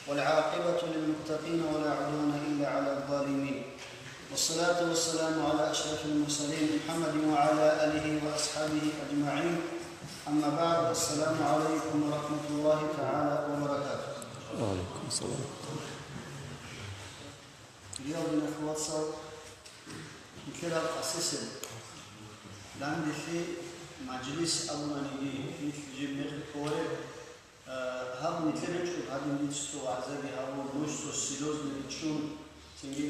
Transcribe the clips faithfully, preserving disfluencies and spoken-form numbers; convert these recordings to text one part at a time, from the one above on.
والعاقبة للمتقين ولا عدوان إلا على الظالمين. والصلاة والسلام على أشرف المرسلين محمد وعلى آله وأصحابه أجمعين. أما بعد، السلام عليكم ورحمة الله تعالى وبركاته. وعليكم السلام. Диналъул вацал, нилъер гьаб къасесеб данделъи мажлис абунаниги, нилъ жиб мехалъ кколеб, э, гьаб нилъер гьечӀо гьадин дица цо вагӀзаги гьабун, нуж цо серьёзный ричӀчӀун, цинги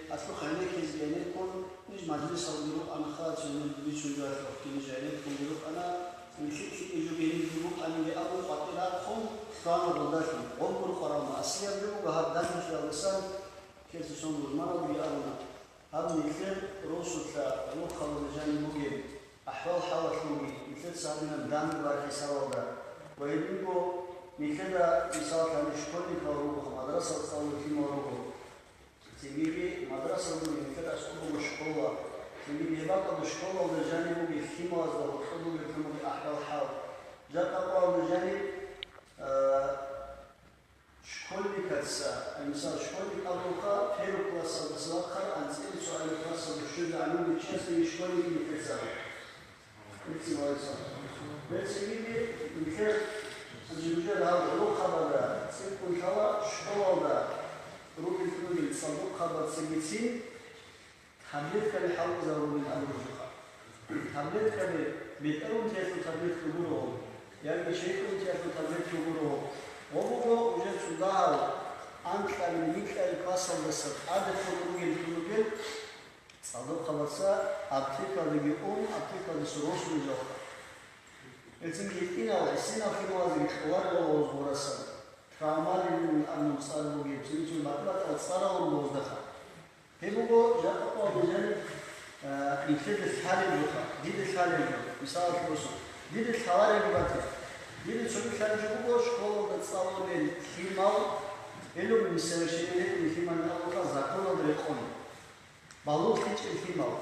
гьалъухъ гӀенеккизе гӀенеккун, ниж мажлисалги рукӀанаха, цинги бицунги гьалъухъги ниж гӀенеккунги рукӀана, цинги лъикӀ-лъикӀ жо гьенибги букӀаниги абун къватӀир рахъун, лъугьана гъолдалъун, гъоб гурхъаралда, аслияб жо буго гьаб данделъиялдасан, Кесисон рузманалги абуна, гьаб нилъер росулъа рохалазда жаниб бугеб ахӀвал-хӀалалъулги, нилъеца гьабилан данде бархӀисабалда ва гьединго нилъеда, мисаллъани, школьникал руго, мадрасал цӀалулел лъимал руго, цинги мадрасалда нилъер аскӀоб буго школа, цинги гьеб бакӀалда школалда жаниб бугеб лъималазда гьоркьоб бугеб лъималги ахӀвал-хӀал. Жакъа къоялда жаниб, а, Школьникаца, мисал, школьник абулха, первый классалдаса вахъараб анцӀила цоалил классалда щвезегӀан вугев чиясда школьник нилъеца. Берцинги нилъер жиб-жиб гьаб гӀолохъабазда цӀикӀкӀун лъала школалда ругел-ругел цӀалдохъабазда цебецин, Таблеткаби хӀалтӀизабулин абураб жо. Таблеткаби, бетӀерунтиялъул таблетка гуро, яги шайтӀунтиялъул таблетка гуро. Гъо буго уже цо дагьал анкьабил-микьабил классалдаса тӀадехун ругел-ругел цӀалдохъабаца аптекалдеги ун, аптекалдаса росулел жалха. Гьецин гьитӀинал, гӀисинал лъималазеги кьолареб гъоз гъурасан, травмалилин абун цӀар бугеб, цинцин батӀи-батӀал цӀаралъун гъоздаха. Гьеб буго жакъа къоялда жаниб, а, нилъеда лъалеб жоха, дида лъалеб жо, мисалалъе босун, дида лъаларебги батила. Дида цоги лъалеб жо буго, школалда цӀалулел лъимал, гӀелум несовершеннолетний лъималин абула законалда рекъон, балугълъичӀел лъимал.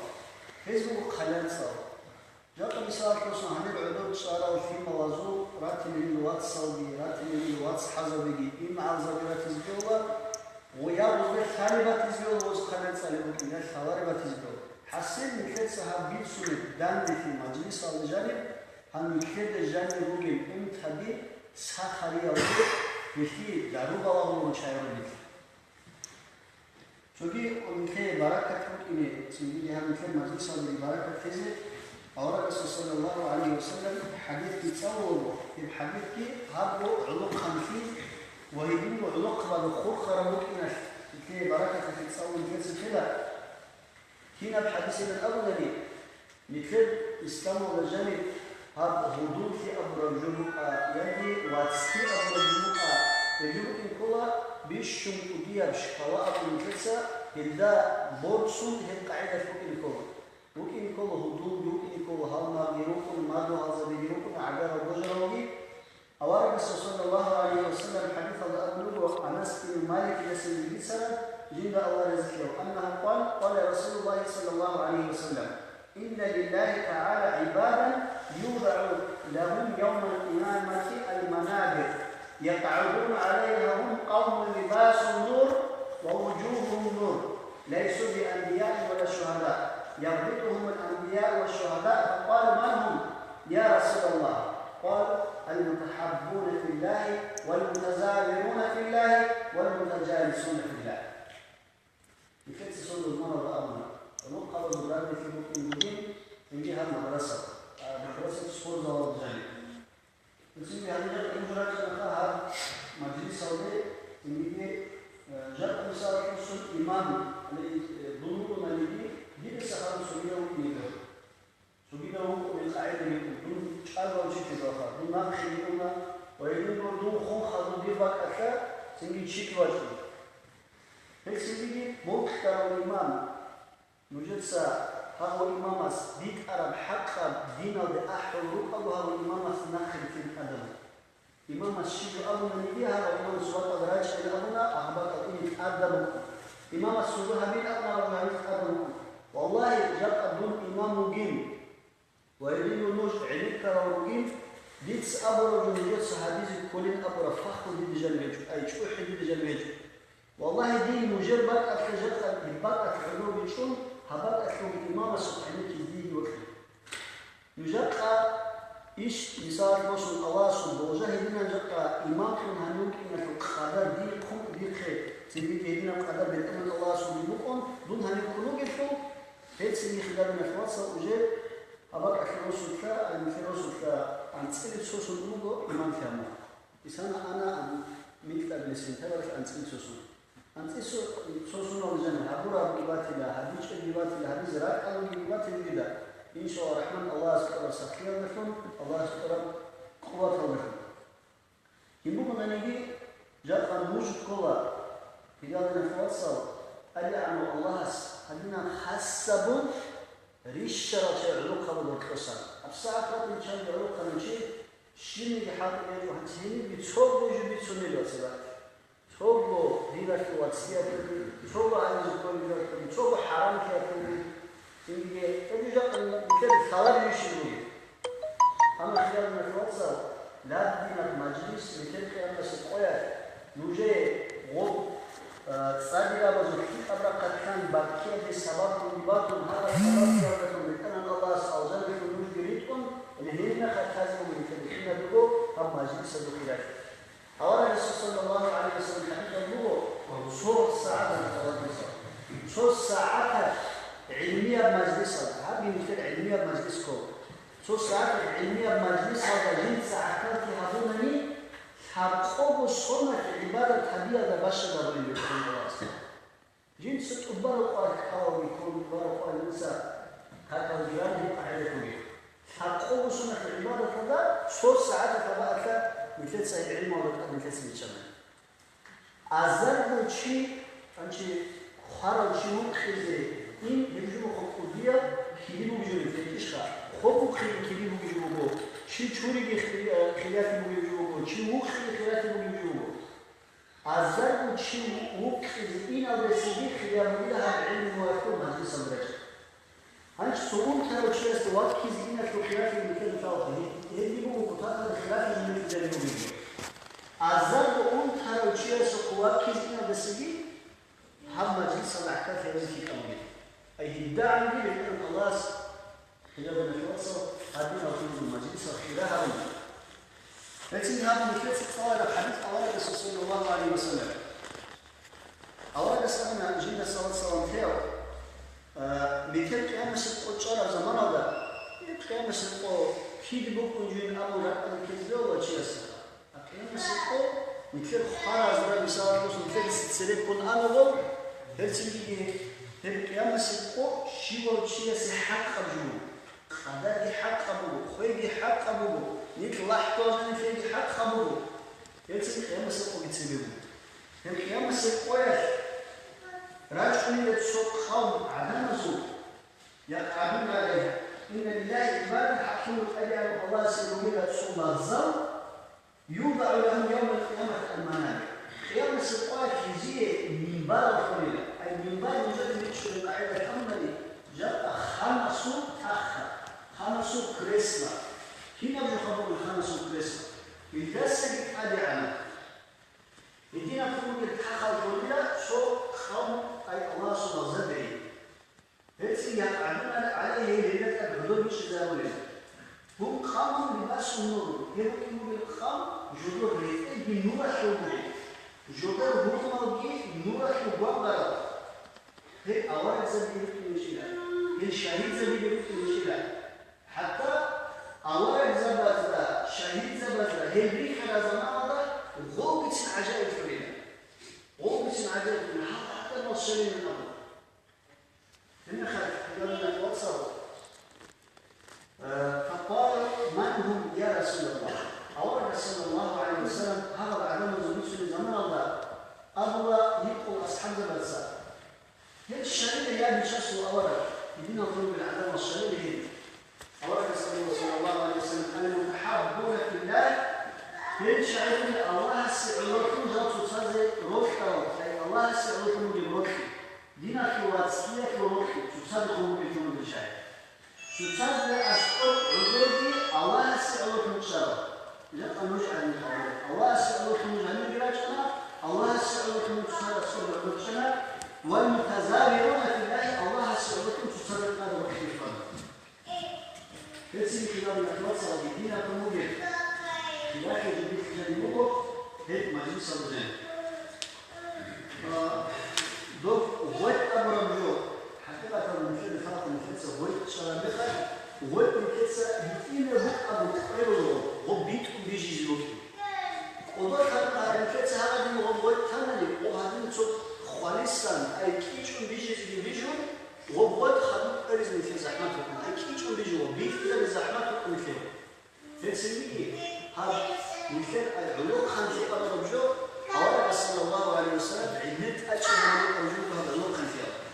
Гьез буго хъалиял цӀар. Жакъа мисалалъе босун, гьанир гӀодор чӀарал лъималазул ратилел вацалги, ратилел вацгӀалзабиги, имгӀалзаби ратизе бегьула, ва я гъозда лъалеб батизе бегьула, гъоз хъалиял цӀалеб букӀин, я лъалареб батизе бегьула. ХӀасил нилъеца гьаб бицунеб данделъи мажлисалда жаниб, гьаб нилъеда жанир ругел унтаби сахариялде гьелъие дару балагьун руччайгӀур нилъ. Цоги нилъее баракат букӀине, цинги гьаб нилъер мажлисалдаги баракат лъезе, аварагасул саллаллагьу гӀалайгьи ва саллам хӀадисги цӀалулаго, гьеб хӀадисги гьабго гӀолохъанлъи ва гьединго гӀолохъабазда хурхараб букӀиналъ нилъее баракаталъе цӀалун нилъеца тела. Кинаб хӀадисилан абунани, нилъер исламалда жаниб гьаб гьудуллъи абураб жо букӀа, яги вацлъи абураб жо букӀа, гьеб жо букӀин ккола бищун кӀудияб шкала абун нилъеца, гьелда борцун гьеб къагӀидалъ букӀин ккола. БукӀин ккола гьудулги, букӀин ккола гьалмагъги рукӀун, мадугьалзабиги рукӀун, гӀагарал божаралги, Аварагасул саллаллагьу гӀалайгьи ва саллам хӀадисалда абун буго, Анас ибн Маликидасан бицараб, жинда Аллагь разилъаяв, أنه قال: قال رسول الله صلى الله عليه وسلم: إن لله تعالى عبادا يوضع لهم يوم القيامة المنابر يقعدون عليها هم قوم لباسهم نور ووجوههم نور، ليسوا بأنبياء ولا شهداء، يغبطهم الأنبياء والشهداء، فقالوا: من هم يا رسول الله؟ قال: المتحابون في الله والمتزاورون في الله والمتجالسون في الله. Нилъеца сон рузманалда абуна, гӀолохъабазул данделъи букӀин бугин, цинги гьаб мадраса, а, мадрасаца спортзалалда жаниб. Цинги гьаниб жакъа гьунжу рачӀанаха гьаб мажлисалде, цинги, э, жакъа мисалалъе босун имам, гьале, э, дун вугонаниги, дидаса хадуб цогидав вукӀинегав. Цогидав вукӀунеб къагӀида букӀун, дун чӀагав чи тедалха, дун нахъе бикӀуна, ва гьединго дун хун хадуб дир бакӀалъа, цинги чиги вачӀун. Гьел цинги бокьарав имам. Нужеца гьав имамас битӀараб хӀакъаб диналде ахӀун рукӀаго, гьав имамас нахъе битӀараб тӀадаб. Имамас щиб жо абунаниги, гьав имамас ватӀал рачӀайин абуна, агъбакӀал ине тӀадаб букӀун. Имамас цого гьабин абуна, гьав гьабизе тӀадаб букӀун. Валлагьи, жакъа дун имам вугин. Ва гьединго нуж гӀенеккарал ругин, Дица абураб жо нужеца гьабизе кколин абураб фахлу диде жаниб гьечӀо, ай, чӀухӀи диде жаниб гьечӀо. Валлагьи, дие нужер бакӀалъе жакъа гьеб бакӀалъ гӀодов бичӀчӀун, гьаб бакӀалъулги имамасухъ гӀенеккизе диеги бокьун. Нуж жакъа иш, мисалалъе босун, Аллагьасул болжа гьединан жакъа имамлъун гьанив вукӀиналъул къадар дие хъун, дихъе цинги гьединаб къадар бетӀеран Аллагьасулги букӀун, дун гьанив ккун вугелъул, гьецинги хириял диналъул вацал уже гьаб бакӀалъе росулъа, ай, нилъер росулъа анцӀила цо сон буго имамлъи гьабун. Исана ана ан микьабилесин таварилъ анцӀила цо сон. АнцӀила цо-, цо соналъ жаниб гьабурабги батила, гьабичӀебги батила, гьабизе ракӀалунги батилгида, иншаллагь рахӀман, Аллагьас кьураб сахлъиялдалъун, Аллагьас кьураб къуваталдалъун. Гьеб бугонаниги, жакъа нуж ккола, хириял диналъул вацал, ТӀадегӀанав Аллагьас гьадинаб хасабун рищарал чагӀи гӀолохъабазда кьосан. ГьабсагӀат батӀияб чанги гӀолохъанав чи щибниги хӀалтӀулеб гьечӀо, гьанже гьенибги цого жо бицунеб, вацал. Цого динахъе вацлъиялъулги, цого гьабизе кколеб жоялъулги, цого хӀарамлъиялъулги, цинги гьеб жо жакъа нилъер лъалареб иш бугеб. Амма, хириял диналъул вацал, ладинаб мажлис нилъер къиямасеб къоялъ нужее гъоб, а, цӀадирабазул лъикӀаб рахъалъан баккиялде сабаблъунги батун, гьаб сабаблъиялдалъун БетӀергьан Аллагьас алжаналъув нужги ритӀун, гьеб мехалъ лъазе буго нилъеда киназдаго гьаб мажлисазул хиралъи. Аварагасул саллаллагьу гӀалайгьи ва саллам хӀадисалда буго, цо сагӀаталъ, цо сагӀаталъ гӀилмияб мажлисалда, гьабги нилъер гӀилмияб мажлис ккола. Цо сагӀаталъ гӀилмияб мажлисалда жинца гӀахьаллъи гьабунани, лъабкъого соналъ гӀибадат гьабиялда бащад гьабулин БетӀергьан Аллагьас. Жинца тӀубараб къоялъ кӀалалги ккун, тӀубараб къоялъ жинца какалги ран гьеб къагӀида ккоги. Лъабкъого соналъ гӀибадаталда цо сагӀаталъ гьабаалъа нилъеца гьеб гӀилмуялда тӀад нилъеца биччана. Азарго чи, гьанчи хварав чи вукъизе ин, гьеб жо буго кӀудияб кири бугеб жо, гьечӀищха? Хоб вухъиги кири бугеб жо буго, чи чуриги хи-, хирияти бугеб жо буго, чи вукъиги хирияти бугеб жо буго. Азарго чи вукъизе иналдасаги хирияб бугила гьаб гӀилмуялъул мажлисалда рачӀа. Гьанже цо унтарав чиясда ваккизе иналъул хиралъи нилъеда лъалаха. Гьебги буго кутакалда хиралъи жинда кколеб бугеб. Азарго унтарав чиясухъ ваккизе иналдасаги гьаб мажлисалда гӀахьаллъи гьабизе лъикӀаб бугеб. Ай гьединабги БетӀергьан Аллагьас, хириял диналъул вацал, гьадинал хириял мажлисал хира гьабуна. Гьецин гьаб нилъеца цӀалараб хӀадис аварагасул саллаллагьу гӀалайгьи ва саллам. Аварагас абуна, жинда салат-салам лъеяв, а, нилъер къиямасеб къо чӀараб заманалда, э, къиямасеб къо киде букӀун жойин абун ракӀалде ккезе бегьула чиясда. А къиямасеб къо нилъер хваразда, мисалалъе босун, нилъеца цереккун анаго, гьерцинги гьеб къиямасеб къо щивав чиясе хӀакъаб жо буго. Къадарги хӀакъаб буго, хвейги хӀакъаб буго, нилъ лахӀдал жаниб лъейги хӀакъаб буго. Гьерцин къиямасеб къоги цебе буго. Гьеб къиямасеб къоялъ рачӀунила цо къавм гӀадамазул, يقعدون عليها. إن لله عبادا, хӀакълъун ТӀадегӀанав Аллагьасе ругила цо лагъзал, يوضع لهم يوم القيامة المنابر. Къиямасеб къоялъ гьезие минбарал кьолила. Ай минбар нужеда бичӀчӀулеб къагӀида лъалунани, жакъа ханасул тахта, ханасул кресло. Кинаб жоха бугеб ханасул кресло? Илдасаги тӀадегӀанаб. Гьединаб бугеб тахал кьолила цо къавм, ай Аллагьасул лагъзадери. Гьецин يقعدون عليها, гьел гьелда тӀад гӀодор бичӀчӀизарулел. هم قوم لباسهم نور, гьел вукӀин бугел къавм жодор рекӀелги нуралъул бугел, жодор гьурмалги нуралъул гвангъарал. Гьел аварагзаби рукӀин вичӀила, гьел шагьидзабиги рукӀин вичӀила. ХӀатта аварагзабазда, шагьидзабазда гьел рихараб заманалда гъолбицин гӀажаиблъулила. Гъолбицин гӀажаиблъулила, гьал гӀадамал щвелин абун. Гьебмехалъ, хириял диналъул вацал, э, فقالوا: من هم يا رسول الله؟ Аварагас, саллаллагьу гӀалайгьи ва саллам, гьагъал гӀадамазул бицунеб заманалда абула гьикъун асхӀабзабаца: гьел щалила, я Бичасул авараг, гьединал ругел гӀадамал щалила гьел. Аварагас абула, саллаллагьу гӀалайгьи ва саллам: المتحابون في الله, гьел щайила Аллагьасе гӀололъун жал цоцазе рокьарал, ай Аллагьасе гӀололъун бугеб рокьи. Диналъул вацлъиялъул рокьи цоцазехун бугеб тун бугел чагӀи. Цоцазда аскӀор гӀодорги Аллагьасе гӀололъун чӀарал. Аллагьасе гӀолохъанав цоцазда цо гӀолохъана, валмутазавируна филлагьи, Аллагьасе гӀолохъанав цоцазда тӀад рахъинлъана. Гьецин хириял вацал, динаб бугеб, хириял жо бихьизарин буго гьеб мажлисалда жаниб. А, доб гъветӀ абураб жо, хӀакъикъаталда нилъеда лъала нилъеца гъветӀ чӀараб мехалъ, гъветӀ нилъеца гьитӀинаб букӀаго кьерула, гъоб битӀун бижизе букӀин. КӀодолъадухъ гьаб нилъеца гьабадин гъоб гъветӀ танани, гъоб гьадин цо хвалисан, ай кӀичӀун бижизеги бижун, гъоб гъветӀ хадуб кьеризе нилъее захӀмат букӀун, ай кӀичӀун бижун, гъоб бихьизаби захӀмат букӀун нилъее. Гьецинги гьаб нилъер ай гӀолохъанлъи абураб жо, аварагас саллаллагьу гӀалайгьи вассалам гӀемер тӀачӀинаб гьабураб жо гьаб гӀолохъанлъи абураб.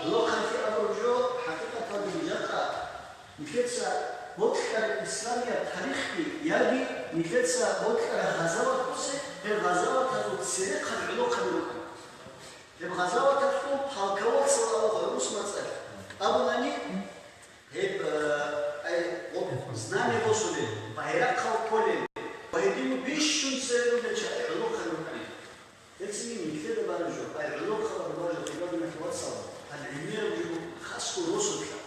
ГӀолохъанлъи абураб жо, хӀакъикъаталда, жакъа нилъеца бокьараб исламияб тарихги, яги нилъеца бокьараб гъазават бугони, гьеб гъазаватазул церехъан гӀолохъаби рукӀана. Гьеб гъазаваталъул полководцев абула гӀурус мацӀалъ. Абунани, гьеб, э, ай, гъоб знамя босулел, байрахъал кколел, ва гьединго бищун церехъан гӀолохъаби рукӀана. Гьецинги нилъеда бараб жо, ай гӀолохъабазда бараб жо, хириял диналъул вацал, гьал гӀемераб жо, хасго росулъа,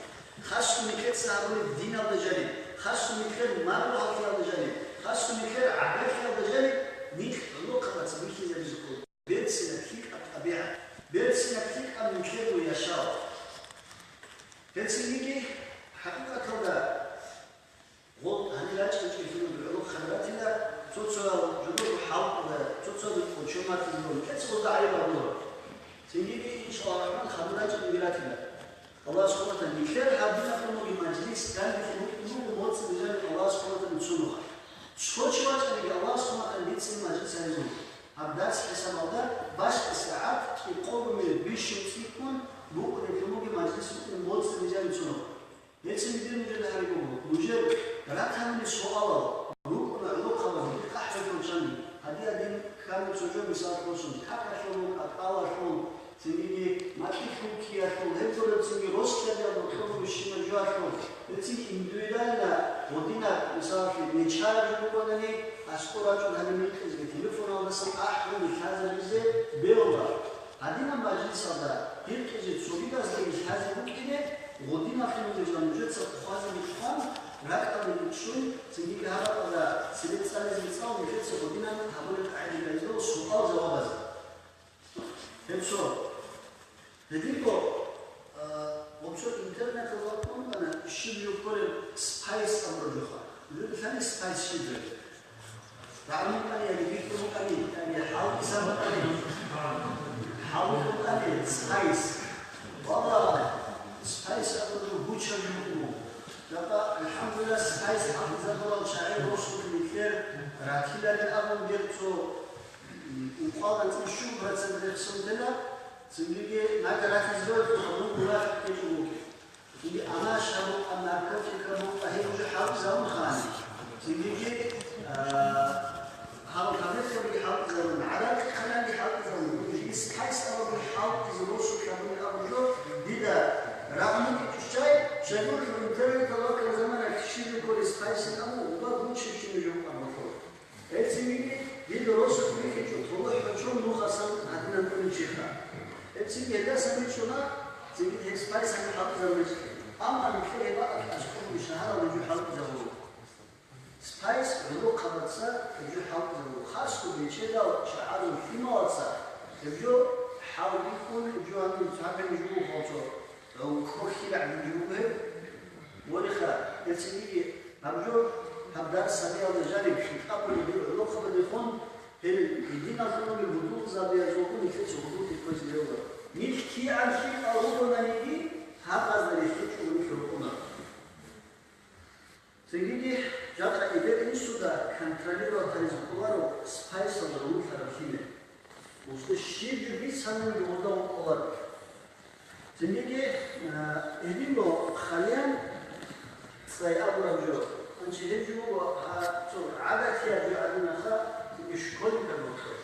хасго нилъеца гьабулеб диналда жаниб, хасго нилъер маргьу-гьалхиялда жаниб, хасго нилъер гӀагарлъиялда жаниб, нилъ гӀолохъабаца бихьизабизе ккола. Берцинаб лъикӀаб тӀабигӀат, берцинаб лъикӀаб нилъерго яшав. Гьецинги хӀакъикъаталда гъоб гьанир рачӀинчӀелъул гӀолохъаби ратила, цо-цоял жугьутӀ хӀалтӀуда, цо-цоял къочон батизабун, кецӀ гъозда гӀайиб гьабула. Цинги, иншаллагьу рахӀман, хадур рачӀинги ратила. Аллагьас хъван батани, нилъер гьадинаб бугеб мажлис данделъи букӀун буго моцӀи бижараб Аллагьас хъван батани цо нухалъ. Цо чи вачӀаниги, Аллагьас хъван батани, дица мажлис гьаризе вуго. Гьаб дарс хӀисабалда бащдаб сагӀат кӀикъого минут бищун цӀикӀкӀун букӀунеблъун бугеб мажлис букӀун моцӀи бижараб цо нухалъ. Гьецин дир нужеда гьари буго, нужер ратани суалал рукӀуна гӀолохъабазул, къахӀбетал чанги, гьадин-гьадин ккани цо жо мисал босун, какалъул, кӀалалъул, цинги макьилъул киялъул, гьеб гуреб цинги росчариял бокьорго щинаб жоялъул, гьецин индивидуально гьединаб, мисалалъе, нечараб жо бугони, аскӀор рачӀун гьаниб микьизеги, телефоналдасан ахӀун лъазабизе бегьула. Гьадинаб мажлисалда гьикъизе цогидаздаги лъазе букӀине, гъодиналъе нужеца хъвазе бихьан, ракӀалде бичӀчӀун, цинги гьаб ракӀалда цебе цӀализе цӀалун нилъеца гъодинан гьабулеб къагӀидаялда суал-жавабазе. Гьеб цо. Гьединго, а, гъоб цо интернеталда вукӀана щиб жо кколеб спайс абураб жоха. Нужеда лъани спайс щиб жо? РагӀун букӀани, яги бихьун букӀани, яги хӀалтӀизабун букӀани, хӀалтӀун букӀани, спайс. Валлагь, спайс абураб жо гучаб жо буго. Жакъа, алхӀамдулиллагь, спайс хӀалтӀизабурал чагӀи росулъ нилъер ратиларин абун гьеб цо, м, ункъоялда анцӀила щуго процент рехсон тела, цинги нагагь ратизе ройхъуха, мун мунапикъ гьечӀо вукӀин. Цинги анаша букӀа, наркотика букӀа, гьеб уже хӀалтӀизабун хани. Цинги, а, гьал таблеткабиги хӀалтӀизабун, гӀадан-хъаранги хӀалтӀизабун, уже спайс абураб хӀалтӀизе росулъ абуни абураб жо, дида рагӀун букӀинчӀищай, щайгурелъул интернеталда ваккараб заманаялъ щиб жо кколеб спайсин абун, уба гучебщинаб жо абулъул. Гьеб цинги дида росулъ бихьичӀо, толохӀ гьочон нухасан гьадинан уничӀеха. Гьеб цинги гьелдасан бичӀчӀуна, цинги гьеб спайс гьаниб хӀалтӀизабулеб. Амма нилъер гьеб бакӀалъ аскӀобги шагьаралда жо хӀалтӀизабула. Спайс гӀолохъабаца гьеб жо хӀалтӀизабула. Хасго бечедал чагӀазул лъималаца гьеб жо хӀалбихьун, гьеб жо гьаниб цо гьабизе жуго хъвалцо. Гьав кӀохьила гӀадин жо буго гьеб. Гьориха, гьеб цинги гьаб жо, гьаб дарс гьабиялда жаниб хутӀа буго дир гӀолохъабазехун, гьел гьединалъунги гьудулзабиязулгун нилъеца гьудулги кквезе бегьула. Нилъ кигӀан лъикӀал ругонаниги, гьабазда рихьичӀого нилъ рукӀуна. Цинги жакъа эбел-инсуда контролировать гьаризе кӀоларо спайсалда роллъараб лъимер. Гъозда щиб жо бицанани гъозда вукӀуларо. Цинги, а, гьединго халиян цӀай абураб жо. Гьанже гьеб жо буго, а, цо гӀадатияб жо гьадинаха, цинги школьникал рокьор.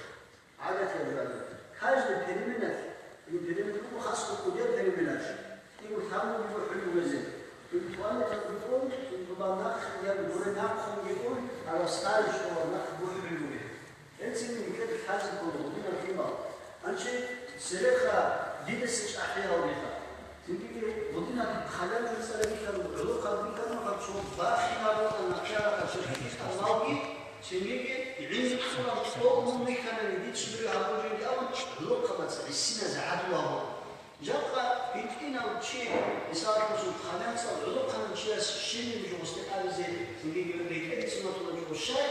ГӀадатияб жо гьадин. Каждый переменалъ, ин перемен буго хасго кӀудияб переменалъ. Ин лъабго буго хӀул бугезе. Ин туалеталъ букӀун, ин тӀубан нахъ, я гуре нахъун букӀун, ара старый школа нахъ бухӀун бугеб. Гьецин гьикъет лъазе ккола гьудинаб лъимал. Гьанже цереха дидаса чӀахӀиял меха. Цинги гьудинаб халал цӀалабикан, гӀолохъаб бикан, гьаб цо бахинаб нахъярахъа чехиха малги, цинги гӀин цӀураб цӀолун меканани дицунри гьабуржинги абун, гӀолохъабаца гӀисиназе гӀадлу гьабула. Жакъа гьитӀинав чи, мисалалъе, хадацӀал гӀолохъанав чияс щиб жо гъосде абизе, цинги гьев рекӀелицин батулеб жо, щай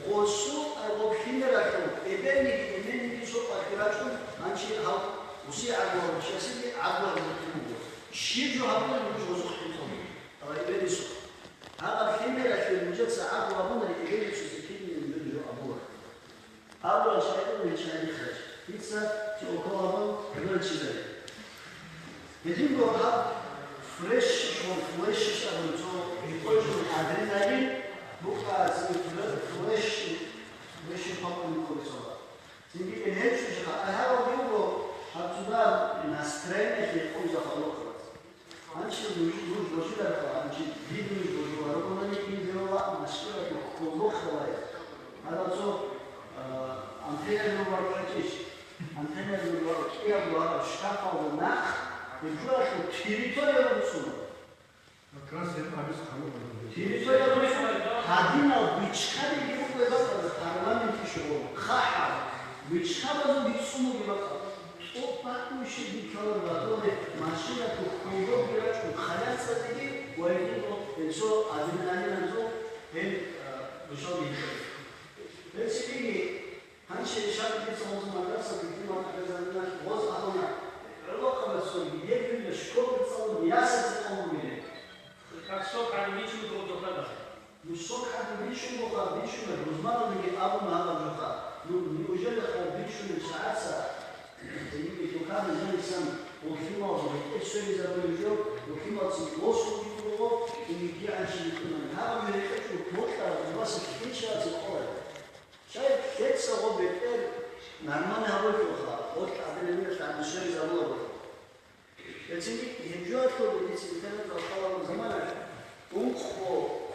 гъосул, ай, гъоб лъимералъул эбелниги, эменниги сокъалъе рачӀун, гьанже гьав гъосие гӀадлу гьабурав чиясеги гӀадлу гьабизе ккун буго. Щиб жо гьабулеб жо гъосухъе ккун? Ай, эбелисухъ. Гьаб лъимералъе нужеца гӀадлу гьабунари, эбелисусе кинабниги жо абула. Абурал чагӀи гьечӀайихъач, дица цо околабал гӀодор чӀезаре. Гьединго гьаб фреш ва флеш абун цо гьитӀожун адреналин букӀа цин фле-, флеш, флеш хӀукму кколесала. Цинги гьечӀо жиха, агьавал буго гьаб цо настроениялъе къунза халухъац. Гьанже нуж, нуж божидарха, гьанже дир нуж божула ругонани, ин дирала машинаб кколбо хавая. Гьадаб цо, а, антеннаялъул вару гьечӀищ? Антеннаялъул вару кӀиябго гьадаб шкафалда нахъ, гьеб жуялъул территория руцӀцӀуна. Как раз гьеб абиз хъалугъ. Территория руцӀцӀуна, гьадинал бичхъабиги букӀуна бакӀалда парламенте щугъун, хъахӀал, бичхъабазул бицӀцӀулги бакӀал. ТӀуб бакӀунщи бикалур батуре машина куккулгоги рачӀун, халаца диги вайгъиго гьесо адреналиназул гьел, а, бушал бихьи. Гьел чилиги, гьанже шагьидица гъоз мадраса битӀимал тӀагӀазариналъ гъоз абуна, гӀолохъабацоги гьеб жинда школги цӀалун ясаца къон бугилан. Как сок гьаниб бичун духъа. Нуж сок гьаниб бичун духъа, бичуна, рузманалдаги абуна гьаб жоха. Ну, неужели хъа бичунел чагӀаца, гьенибе тукарна жанисан, уллималда бетӀер сверизабулеб жо, уллималцин лосулги буго, инигигӀанщин битӀунани. Гьаб мехалъ бокьараб гъубаса ккинчияцин къолай. Шай лъеца гъо бетӀер нормально гьабулеб жоха, гъо адреналиналъ гьаниб сверизабулеб жоха. Гьецинги гьеб жоялъул дица интернеталда хъалараб заманалъ ункъо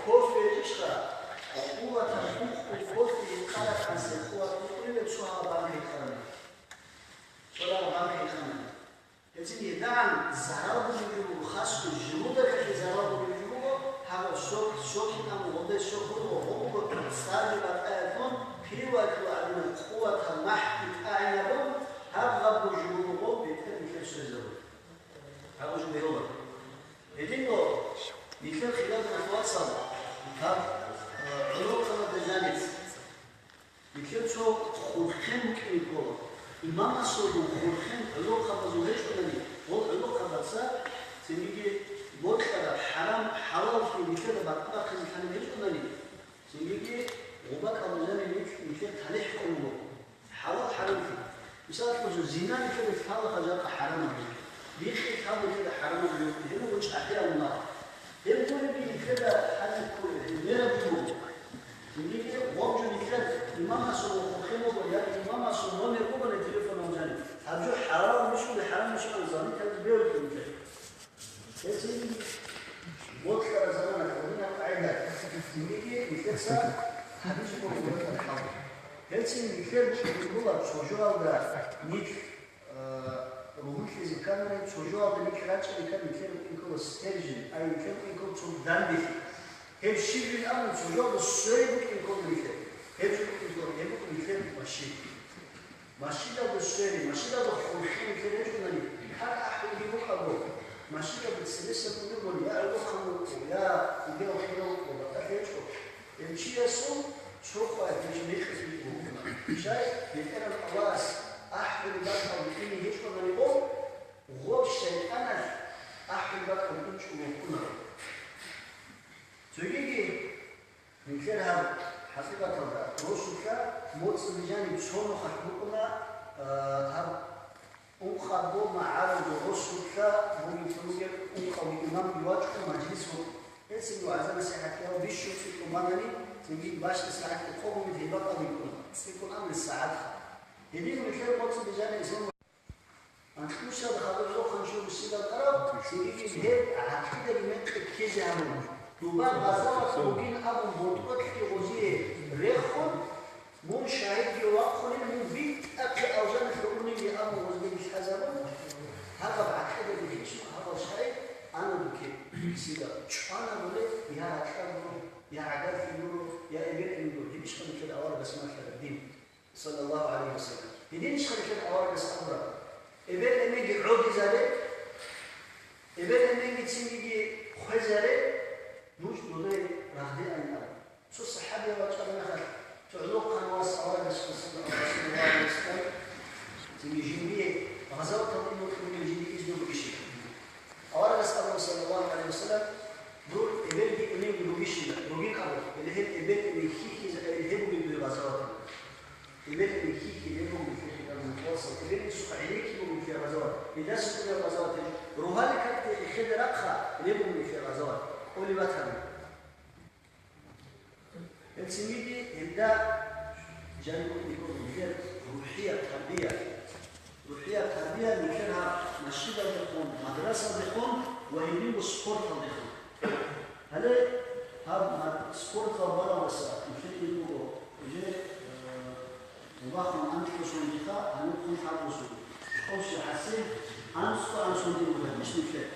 кофе гьечӀищха, къуватаб ункъо кофе гьекъараб гьанже къуват букӀунеб цо гьаб банка гьекъараб. Цо гьаб банка гьекъараб. Гьецин гьедагӀан зарал бугеб жо буго, хасго желудокалъе зарал бугеб жо буго, гьаб сок, сокин абун гъоде сок буго, гъо буго цӀарги батӀаялъун, пивалъул гӀадинаб къуватаб махӀги тӀагӀинабун, гьаб гъаб бугеб жо буго, бетӀер нилъер сверизабула. Гьаб жо бегьула. Гьединго нилъер хириял вацал, гьаб, э, гӀолохъабазда жаниб. Нилъер цо хурхен букӀине ккола. Имамасулгун хурхен гӀолохъабазул гьечӀунани, гъол гӀолохъабаца цинги бокьараб хӀарам-хӀалаллъи нилъеда бакъа-бахъизе лъаниб гьечӀунани, цинги гъубакалда жаниб нилъ-, нилъер талихӀ кьун буго. ХӀалал-хӀарамлъи. Мисалалъе, зина нилъеда лъалаха жакъа хӀарамаб жо. Бикъи лъал нилъеда хӀарамаб жо. Гьеб буго чӀахӀиял мал. Гьеб гуребги нилъеда хӀалихьулеб, гьеб мераб жо буго. Цинги гъоб жо нилъер имамасул хурхен буго, я имамасул номер буго телефонал жаниб. Гьаб жо хӀалалищ, хӀарамищ, звонить гьабизе бегьулеб нилъер. Гьецин бокьараб заманалъ гьабураб къагӀида, цинги нилъеца гьабизе бокьараб хӀал. Гьецин нилъер букӀине ккола цо жоялда нилъ, э, ругьунлъизе кканани, цо жоялда нилъ рачӀине ккани, нилъер букӀине ккола стержень, ай нилъер букӀине ккола цо данделъи. Гьеб щиб жин абун, цо жоялда сверизе букӀине ккола нилъер. Гьеб жо букӀине ккола, гьеб букӀун нилъер машин. Машидалда свере, машидалда хурхен нилъер гьечӀунани, гьар ахӀулги букӀаго, машидалда цебеса кӀунебали, я гӀолохъан вукӀо, я идеал хирав вукӀо, батӀалъи гьечӀо. Гьев чиясул цо къвай гьечӀо мекъи букӀуна. Щай, БетӀергьан Аллагьас ахӀулеб бакӀал букӀине гьечӀонаниго, гъоб шайтӀаналъ ахӀулеб бакӀал букӀине букӀунаро. Цогиги, нилъер гьаб хӀакъикъаталда росулъа моцӀ бижани цо нухалъ букӀуна, а, гьаб ункъабго магӀарулго росулъа бугеб-бугеб ункъавги имамги вачӀун мажлис вукӀун. Гьецинго азан-насихӀат кьун бищун цӀикӀкӀун банани, цинги бащдаб сагӀатги къо-, гьеб бакӀалде ккун, цӀикӀкӀун амру сагӀатха. Гьедин нилъер моцӀ бижани исламалъул Анкьусиялда хадур рохъанчо русилал тарав, цинги гьеб гӀакъидаги мекъи ккезе гьабун, дуба гъазават бугин абун ботӀолъги гъозие рехун, Мун шагьидги вахъунин, мун битӀахъе алжаналъе унин абун гъозги лъазабун, гьабаб гӀакъидаги гьечӀо, гьабал шагьид ана духъе, сида чӀвана гъоле, я ракьа гуро, я гӀагарлъи гуро, я эбел-эмен гуро, гьебищха нилъер аварагас малъараб дин, саллаллагьу гӀалайгьи ва саллам. Гьединищха нилъер аварагас абураб: эбел-эменги гӀодизаре, эбел-эменгицинги хвезаре, нуж додае рагъде айин абун. Цо сахӀабияв вачӀараб мехалъ, цо гӀолохъан вас аварагасухъе, саллаллагьу гӀалайгьи ва саллам, цинги жиндие гъазаваталде ине вукӀине жиндие изну бугищила. Аварагас абуна, саллаллагьу гӀалайгьи ва саллам: «Дур эбелги эменги бугищила, бугин абу, гьеле гьел эбел-эмен хьихьизабулеб гьеб бугеб дуе гъазаватал». Эбел-эмен хьихьи гьеб бугеб дуе гъазаватал. Эбел-эменсухъа гӀенекки бугеб дуе гъазават. Гьелдаса кколеб гъазават гьеб. Рогьалил какде эхеде рахъа гьеб бугеб дуе гъазават. Кколеб батани. Гьелцинги гьелда жаниб букӀине ккола нилъер рухӀияб тарбия. РухӀияб тарбия нилъер гьаб масжидалдехун, мадрасалдехун ва гьединго спорталдехун. Гьале гьаб мад-, спорталде баралдаса нилъер ил буго, уже, э, мубахун анкьго сондиха, гьаниб хъун хӀакъусун. Щолщи хӀасил, анцӀго ан сондиха буго нилъер.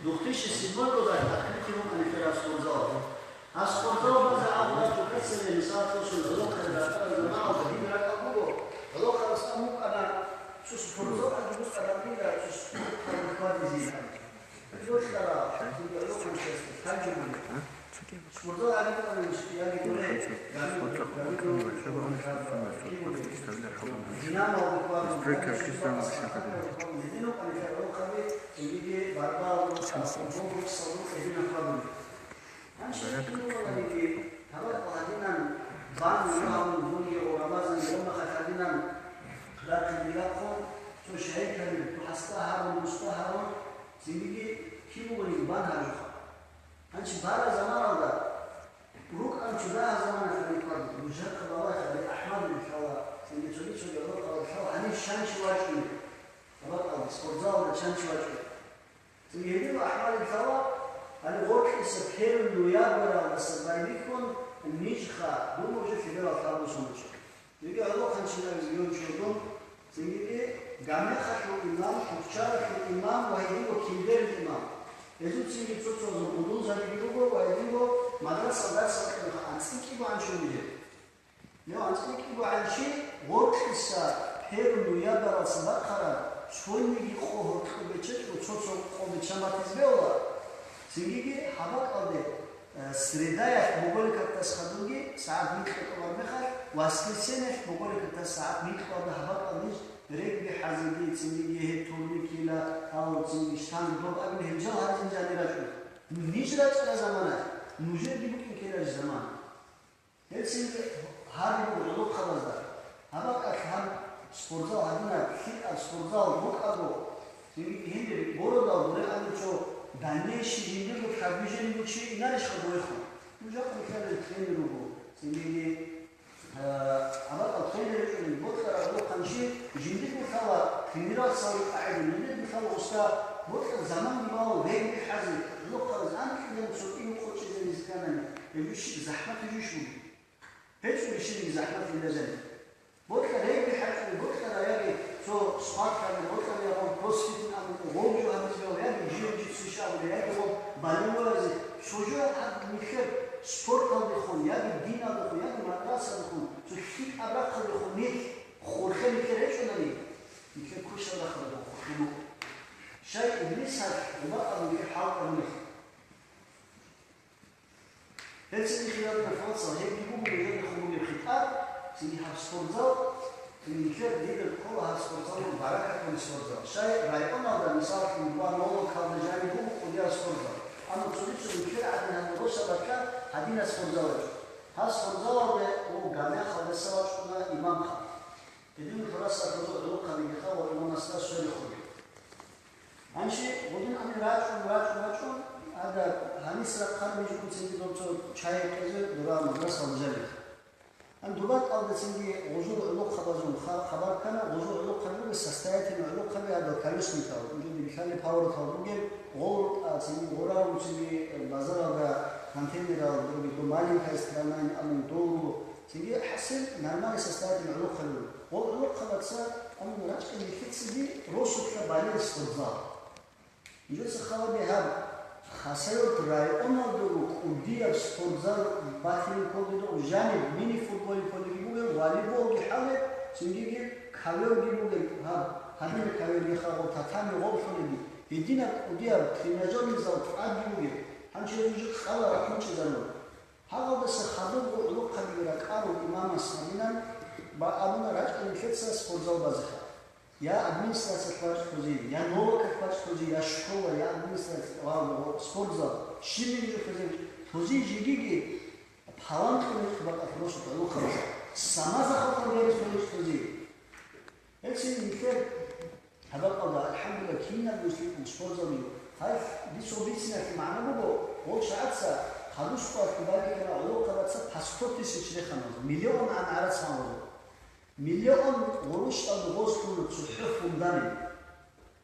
Две тысячи седьмой года открытие букӀана нилъер гьаб спортзал. Гьаб спортзал базе абула тукӀацале, мисал, тосун гӀолохъаби ракӀарал заманалда дир ракӀал буго, гӀолохъабаз абун букӀана, цо спортзал гьаб букӀараб дила, цо спорталде хьвадизе. Йолъара, гӀолохъанчиясда хъанчӀебали. Спортзал гьаб букӀана, яги гуре, Динамо букӀана, гьединал гӀолохъаби, цинги барбал, футбол, боксал, гьединал хьвадули. Гьанже гьединал гьабал гьадинан бан гьабун, дунги Рамазан гьабун мехалъ гьадинан рахъин дилахъун, цо шайикалил, ту хӀасда гьарун, мусда гьарун, цинги кин бугониги бан гьарухъа. Гьанже бараб заманалда рукӀана цо дагьаб замана хадуб хьваду, нужехъа балагье, гьабе АхӀмадулил лъала, цинги цоги-цоги гӀолохъабазул лъала, гьаниб щай чи вачӀунеб? Гьабал спортзалалда щай чи вачӀунеб? Гьедин АхӀмадил лъала, гьале гъоркьиса первый ноябралдаса байбихьун нижеха дун уже лъеберал лъабусун бачӀо. Цинги гӀолохъанчи абизе гьев чордон, цинги гамехалъул имам, Кучаралъул имам ва гьединго Киндерил имам. Гьезул цинги цо-цояз гъудунзаби буго ва гьединго мадрасал дарсал кьеха анцӀила кӀиго анчӀун бугеб. Гьев анцӀила кӀиго гӀанчи гъоркьиса первый ноябралдаса бахъараб цониги къо гьоркьоб бечелъул цо-цо къо беча батизе бегьула. Цинги гьаб бакӀалде, э, средаялъ боголикалдаса хадубги сагӀат микьа тӀубараб мехалъ, воскресеньялъ боголикалдаса сагӀат микьалда гьаб бакӀалде ниж регби хӀазиги, цинги гьеб турникила, гьав цинги штанга доб абин гьеб жал гьаризе жанир рачӀуна. Ниж рачӀараб заманалъ нужерги букӀин ккеларищ заман? Гьелцинги гьари буго гӀолохъабазда. Гьаб бакӀалъ гьаб спортзал гьадинаб лъикӀаб спортзал букӀаго, цинги гьениб бородал гуре абичӀо, дальнейший жиндирго продвижениего чи инарищха гурехъо? Нужехъ рихьарал тренер вуго, цинги, э, гьаб бакӀалъ тренер гьечӀони, бокьарав гӀолохъанчи жиндирго лъала тренироваться гьабулеб къагӀида, жиндирго лъала уста, бокьараб заманги балун, регби хӀази, гӀолохъабаз анкьилан цо тӀире къочӀизе ризканани, гьеб щиб захӀмат гьечӀищ бугеб? ГьечӀо щибниги захӀмат гьелда жаниб. Бокьа регби хӀачӀули, бокьара яги цо спаркаби, бокьара яги кроссфитинг абун, гъоб жо гьабизе, яги жиу-джитсу щиб абулеб, яги гъоб балевой азе, цо жо гьаб нилъер спорталдехун, яги диналдехун, яги мадрасадехун, цо лъикӀаб рахъалдехун нилъ хурхе нилъер гьечӀонани, нилъер квешал рахъалдехун хурхе мукӀу. Щай Иблисалъ гъуба абун нилъер хӀалтӀараб нилъ? Гьеб цинги хириял диналъул вацал, гьебги буго нужеда хъван бугеб хитӀаб, цинги гьаб спортзал, цинги нилъер дида ккола гьаб спортзалалъул баракат бугеб спортзал. Щай районалда, мисаллъун, ва нолокалда жаниб буго кӀудияб спортзал. Амма цоги-цоги нилъер гӀадин гьаниб росабалъа гьадинаб спортзал гьечӀо. Гьаб спортзалалде гьеб Гамяхалдаса вачӀуна имамха. Гьедин хӀурасахъазул гӀолохъабигиха ва имамасда сверухъуги. Гьанже гъудин ани рачӀун, рачӀун, рачӀун, ада гьанис рахъараб мижгун цинги доб цо чай кьезе дура мадрасалда жаниб. Ан дубакалда цинги гъужул гӀолохъабазул ха-, хабар ккана, гъужул гӀолохъаби буго состоятельный гӀолохъаби, ада колесникал, уже дилъали поворотал бугел, гъол, а, цинги гъорарун цинги базаралда контейнерал бугел, до маленькая страна, амин долго, Цинги хӀасил нормальный состояние гӀолохъабилан. Гъол гӀолохъабаца амма рачӀа нилъецаги росулъа балел спортзал. Нужеца хабар бигьаб, Хасавюрт районалдаго кӀудияб спортзал батилин кколдедухъ жаниб мини-футболин кколеги бугеб, волейболги хӀалеб, цингиги ковёрги бугеб, гьаб, гьадинаб ковёрги хабал татами гъорлъулеги, гьединаб кӀудияб тренажерный зал тӀадги бугеб, гьанже нужер ккала рахунчӀезарун. Гьагъалдаса хадубго гӀолохъабиги ракӀарун имамас гьабинан, ба абуна рачӀа нилъеца спортзал базеха. Я администрациялъ бачӀ хъузи, я нолакалъ бачӀ хъузи, я школа, я администрация, ва, ва, спортзал, щибниги жо хъузи, хъузи жигиги паланкьун хъубакъалъ росу гӀолохъабаза. Самаза хъухъан гьеб хъузи хъузи. Гьелцин нилъер гьабакъалда, алхӀамдулиллагь, кинаб муслиман спортзал буго. Гьай, дицун бициналъе магӀна буго, гъол чагӀаца хадусго хъубаги ккана гӀолохъабаца по сто тысяч рехана, миллион ан гӀарац гьаваза. Миллион гъурущалда гъоз лъуна цохӀо фундамент.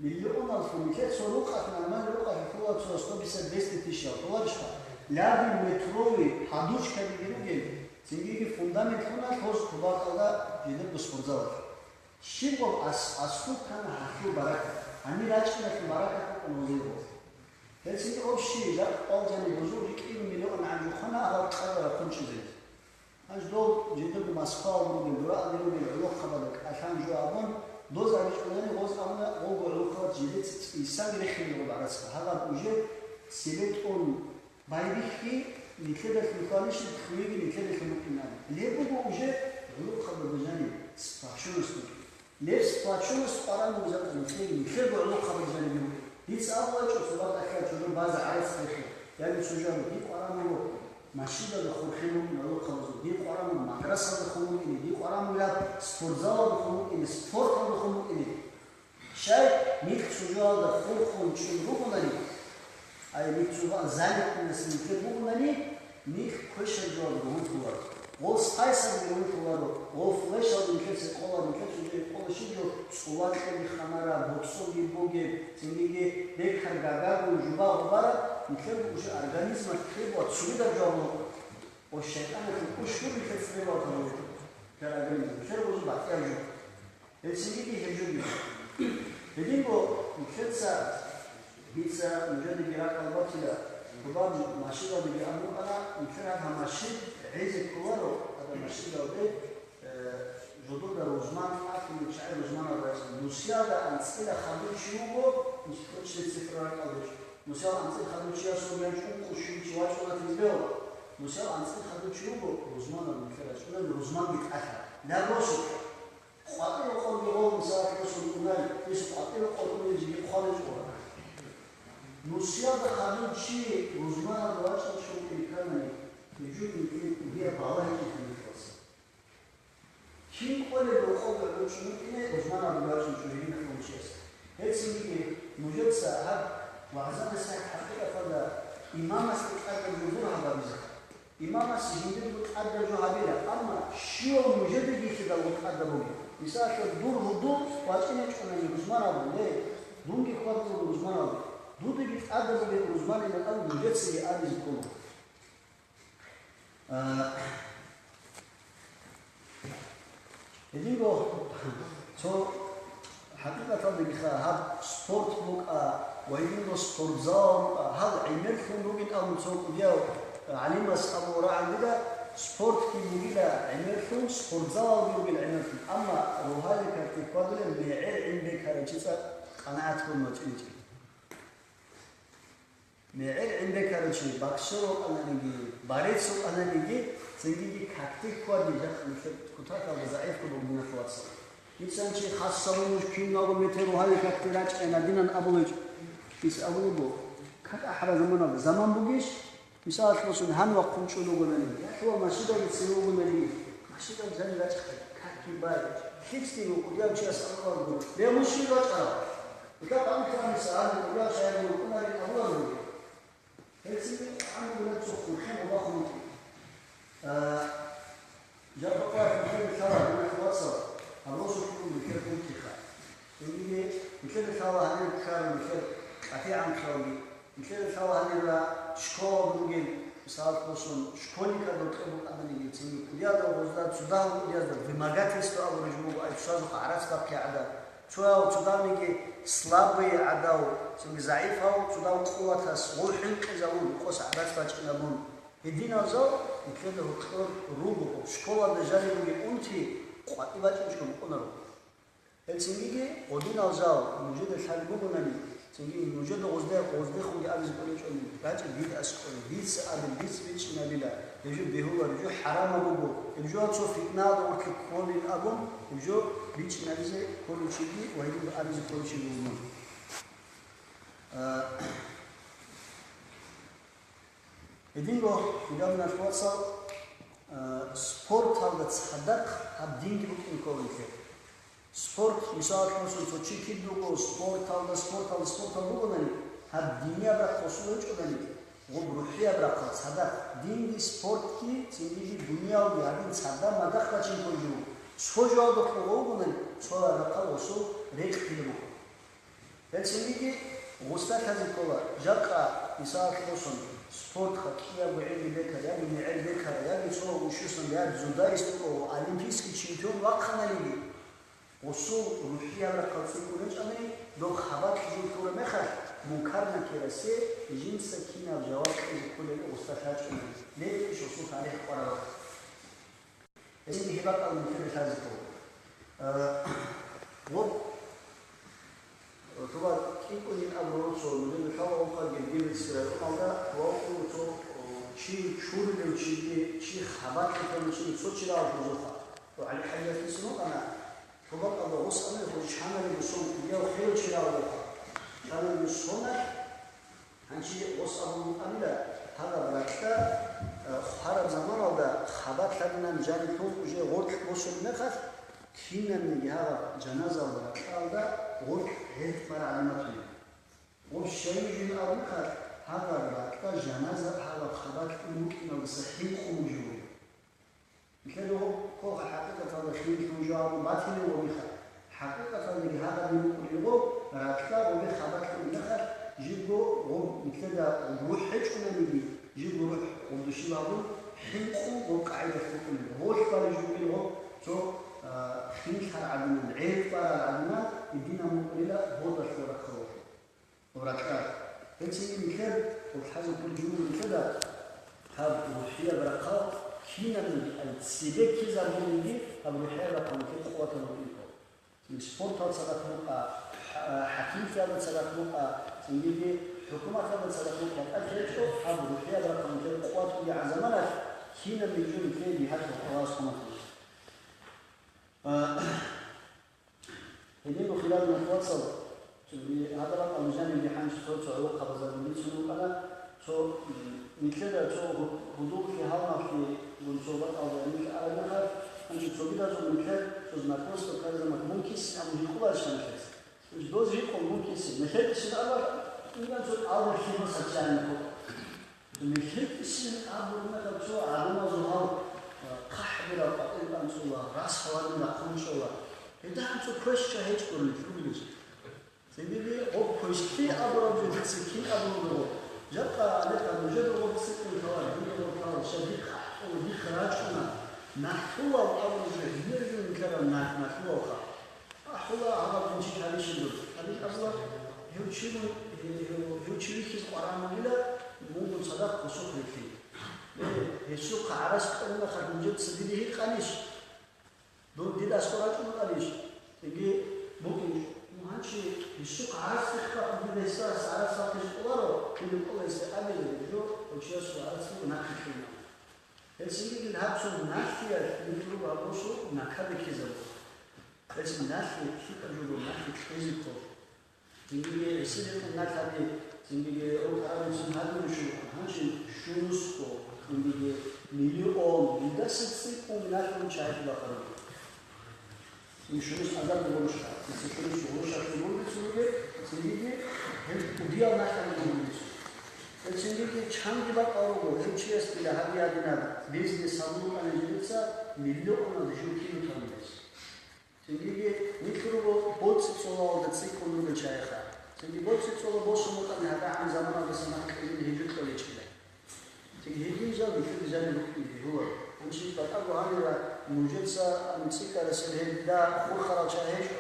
Миллионаллъун нилъер цо рукъалъ, нормальный рукъалъ лъула цо сто пятьдесят, двести тысяч лъуларищха? Лябин метровый подушкаги ругел, цингиги фундамент лъуна гъоз хъубакъалда жидерго спортзалалъ. Щиб гъоб ас-, аслу ккана гьалъул баракат, гьанир рачӀиналъул баракат букӀун гъозие гъоз. Гьелцин общий жакъа къвалжани бузул рикӀкӀин миллион гӀанжухъана гьал къадар хъунчӀизе. Гьанже дов жидерго Москваялда ругел, дураалде ругел гӀолохъабазда кӀалъан жо абун, доз абичӀунани гъоз абуна, гъолго гӀолохъабаз жидеца цӀисан рехине гъоб гӀарацха. Гьабаб уже цебетӀун байбихьи нилъеда лъугьанищ, лъугьиги нилъеда лъугьукӀинан. Леб буго уже гӀолохъабазда жаниб сплоченность бугеб. Леб сплоченность къваран бугезаб нилъеги, нилъерго гӀолохъабазда жаниб бугеб. Дица абулачӀо, цо бакӀалъа чӀужу база гӀарацӀ рехе, яги цо жо абу, дир къваран буго машидалда хурхен букӀин гӀолохъабазул, дир къваран буго мадрасалда хун букӀине, дир къваран буго спортзалалда хун букӀине, спорталда хун букӀине. Щай, нилъ цо жоялда хурхун чӀун ругонани, ай нилъ цо бакӀ занятояс нилъер бугонани, нилъ квешаб жоялда ругьун лъугьаро. Гъол спайсалги ругьун лъугьаро, гъол флешалги нилъер цӀикъола, нилъер цо жо къола щиб жо цӀула кьеги ханара, боцӀоги бугеб, цинги бекар гагагун жуба гъубараб, нилъер уже организмалъ требуа цогидаб жо абун. О, шайтӀаналъул кӀущ гури нилъер цебе ватун, нилъер организм, нилъер уже батӀияб жо. Гьелцинги гьеб жо буго. Гьединго нилъеца, дица нужедаги ракӀал батила, тӀубан машидалдаги абун букӀана, нилъер гьаб машид гӀезе кколаро, гьаб машидалде, э, жодорда рузман, ахирул чагӀи рузманал рачӀун, нусиялда анцӀила хадув чи вуго, нилъ точно цифра ракӀалде чӀун. Нусиял анцӀил хадув чиясул янчӀун кӀущул чи вачӀуна тезбегьу. Нусиял анцӀил хадув чи вуго, рузманал нилъер рачӀунел рузманги тӀалъа. Лаб росулъа. КъватӀиве къорги гъов, мисалалъе, росулъ унай, гьесул къватӀиве къорги унел жиги хъвалел чӀугӀана. Нусиялда хадув чи рузманалда вачӀун щун кканани, гьеб жо нилъее кӀудияб балагьи гьечӀо нилъеца. Кин кӀолеб рокъов гӀодов чӀун вукӀине, рузманалда вачӀун чӀун гьединав чияс. Гьелцинги нужеца гьаб вагӀза-насихӀат хӀакъикъаталда имамасда тӀадаб жо гуро гьаб гьабизе. Имамас жиндирго тӀадаб жо гьабила, амма щивав нужедаги лъидал гъоб тӀадаб бугеб? Мисалалъе, дур гьудул вачӀине чӀунани рузманалда, ле, дунги хьвадулел рузманалда, дудаги тӀадаб бугеб рузманилан абун нужецаги абизе ккола. А, Гьединго цо хӀакъикъаталдагиха гьаб спорт букӀа ва гьединго спортзал букӀа, гьал гӀемерлъун ругин абун цо кӀудияв гӀалимас абула рагӀан дида, спортги бугила гӀемерлъун, спортзалалги ругил гӀемерлъун, амма рогьалил карде хьвадулел мегӀер гӀин бекарав чица къанагӀат гьабун вачӀинчӀеб. МегӀер гӀин бекарав чи, боксер вукӀананиги, борец вукӀананиги, цинги какде хьвади, жакъа нилъер кутакалда загӀипго буго, диналъул вацал. Ицан чи хасабун нуж киналго метр гьари какде рачӀайна динан абулеб. Ис абулеб буго, как ахӀараб заманалда заман бугищ? Мисалалъе босун, гьанивахъ хъунчӀун вугонаниги, я лъугьа машинаги цеве вугонаниги, машинаги жанир рачӀахъе, какги бай, лъикӀлъи вукӀудияв чияс абуларого, ле, мун щиб рачӀарав? Лъаб гьаниб гьаниса гьаниб гьабурал шагьаралъул рукӀунарин абуларин. Гьелцинги гьаниб гьабураб цо хурхен гьабахъун вукӀин. А, жакъа къваригӀел лъала, диналъул вацал, гьаб росулъ букӀун нилъер хӀунтиха. Цинги нилъеда лъала гьанир ккараб нилъер къатигӀанлъиялги, нилъеда лъала гьанир школалда ругел Мисал босун, школьникал рокьи букӀананиги, цинги кӀудиялда гъозда, цо дагьав кӀудиязда вымогательство абураб жо буго, ай, цоязухъ гӀарац бахъи гӀадаб. Цояв цо давниги слабый гӀадав, цинги загӀипав, цо дав къуватас гъов хӀинкъизавун, рукъос гӀарац бачӀинабун. Гьединал жал нилъеда гьоркьор руго, школалда жаниб бугеб унти къватӀи бачӀинчӀого букӀунаро. Гьел цинги гьединал жал нужеда лъалеб бугонани, цинги нужеда гъозде-, гъоздехунги абизе кӀолечӀони, рачӀа дида аскӀове, дица абил, дица бичӀчӀинабила, гьеб жо бегьула, гьеб жо хӀарамаб буго, гьеб жо цо фитнаялда гъоркье кколин абун, гьеб жо бичӀчӀинабизе кколев чиги ва гьедин абизе кколев чиги вугин. А, Гьединго, хириял диналъул вацал, а, спорталда цадахъ гьаб динги букӀин ккола нилъер. Спорт, мисалалъе босун, цо чи кидаго спорталда, спорталда, спорталда бугонани, гьаб динияб рахъ гъосул гьечӀодани, гъоб рухӀияб рахъал цадахъ динги, спортги, цинги дуниялги гьадин цадахъ мадахъ бачин кколеб жо буго. Цо жоялда къугъо бугонани, цо рахъал гъосул рекъ кколеб буго. Гьел цинги гъусда лъазе ккола, жакъа, мисалалъе босун, спортха кӀиябго гӀелги бекара, яги мегӀер бекара, яги цо ушусан, я дзюдоист вуго, олимпийский чемпион вахъананиги, гъусул рухӀияб рахъал цӀикӀкӀун речӀани, доб хабалъ жив лъураб мехалъ, Мункар-Накирасе жинца кинаб жаваб кьезе кколеб гъусда лъачӀунани, леб иш гъусул тарих къвараб. Гьедин гьеб бакӀал нилъеда лъазе ккола. Э, гъоб, тӀоба кӀинкӀунин абураб цо, нужеда лъала унха Гергерисил районалда, тӀоба кӀун цо, о, чи чурулев чиги, чи хабалъ лъурав чиги, цо чи рагьул хузухъа. О, ГӀали-ХӀажияс бицун вукӀана, тӀоба кӀалда гъос ана, хъуж чанали мусон кӀудияв хирав чи рагьулха. Чанали мусоналъ, Гьанже гъос абун букӀанила, гьагъаб ракьа, э, хвараб заманалда хабар лъадинан жаниб лъун уже гъоркь босулеб мехалъ, кинабниги гьагъаб жаназаялда ракьалда гъоркь гӀерт бараб гӀаламат буго. Гъоб щайин жугьин абун мехалъ, гьагъаб ракьа жаназа гьагъаб хабар лъун букӀиналдаса хӀинкъун бугеб буго. Нилъеда гьеб ккола хӀакъикъаталда хинлъун жо абун батилин гъобиха. ХӀакъикъаталдаги гьагъадин букӀунеб гъоб, ракьа гъобе хабар лъун мехалъ, жибго гъоб нилъеда рухӀ гьечӀонаниги, жибго рухӀ гъобдушил абун, хӀинкъун гъоб къагӀидалъ букӀунеб. Гъолъ балеб жо бугин гъоб цо, а, хинлъараб гӀадинан, гӀерт бараб гӀадинан, гьединан букӀунила гъодалъул рахъалъулъ. Ракьа. Гьецин нилъер, гьеб лъазе кколеб жо буго нилъеда, гьаб рухӀияб рахъал кинабниги, ай цебе ккезабулебги гьаб рухӀияб рахъал нилъер къуватаб букӀине ккола. Цин спорталда цадахъ букӀа, хӀа-, хӀакимлъиялда цадахъ букӀа, цинги хӀукуматалда цадахъ букӀа, гьеб тӀад гьечӀо, гьаб рухӀияб рахъал нилъер къуват бугебгӀан заманалъ кинабниги жо нилъее бигьалъ гьоркьоб гьабизе хъван батила. А, Гьединго, хириял диналъул вацал, цоги гьадаб бакӀалда жанибги гьанже цо-цо гӀолохъабазда бицун букӀана, цо, м, нилъеда цо гьу-, гьудуллъи гьалмагълъи гун цо бакӀалда нилъ араб мехалъ, гьанже цогидазул нилъер цо знакомство ккараб заман мун кисин абун гьикъуларищ нилъеца? Доз гьикъун мун кисин. Нилъер кисин абун, инан цо алда лъимал сахлъани ккола. Михьилтисин абураб мехалъ цо гӀалимазул гьал, а, хъахӀбираб къватӀир анцӀила, рас гьавадин рахъун чӀола. Гьедин цо квеша гьечӀо гьелъул ругелъул. Цинги гъоб квешлъи абураб жо цӀикӀкӀин абураб жо. Жакъа гьаниб нужеда гъоб цӀикӀкӀун лъала, дуда гъоб лъала, щай дихъ ахӀула, дихъ рачӀуна. НахӀлъулав абураб жо, гьенир жо нилъерал нахӀ-, нахӀлъулавха. АхӀула гьаб гьунчи гьабичӀин дур. Гьабил абула, гьев чи мун, гьев, гьев чи вихьизе къваригӀан вугила, мунгун цадахъ гъосухъ рилълъин. Э, гьесухъ гӀарац кьуна хадуб жеца диде гьикъанищ? Дун дида аскӀор рачӀун вукӀанищ? Цинги букӀинчӀо. Ну, гьанчи гьесухъ гӀарац цӀикӀкӀа хадуб гьесда гӀарац вахъизе кӀоларо, диде кӀола гьесда абизе, жо, гьев чиясул гӀарац буго нахъе кьуна. Гьелъ цинги гьаб цо налъиялъ нилъ руго гьаб гъосул накаб бихьизабула. Гьелъ налъи лъикӀаб жо буго, налъи кьезе ккола. Цинги гьесие рекъон налъ гьаби, цинги гьев гьараб мусин гьабурищ, гьанже щунусго, цинги миллион, дидаса цӀикӀкӀун налъун чагӀи бахъараб. Ин щунус азар гъурущ, ин щунус гъурущ ахир гъурбицун бугеб, цинги гьеб кӀудиял нахъа гъурбицун. Цинги чанги бакӀал руго, гьев чияс дила гьаби гьадинаб бизнес гьабун букӀана жинца миллионалда жив кино тӀамулес. Цинги нилъ руго боцӀи-цӀолалда цӀикӀкӀун ругел чагӀиха. Цинги боцӀи-цӀола босун букӀана гьадагӀан заманалдаса нахъ кьезин гьижукьа гьечӀила. Гьедин жал нилъеда жаниб рукӀине бегьуларо. Гьанже батӀаго гьанира нужеца анцӀила ресел гьелда хурхарал чагӀи гьечӀо.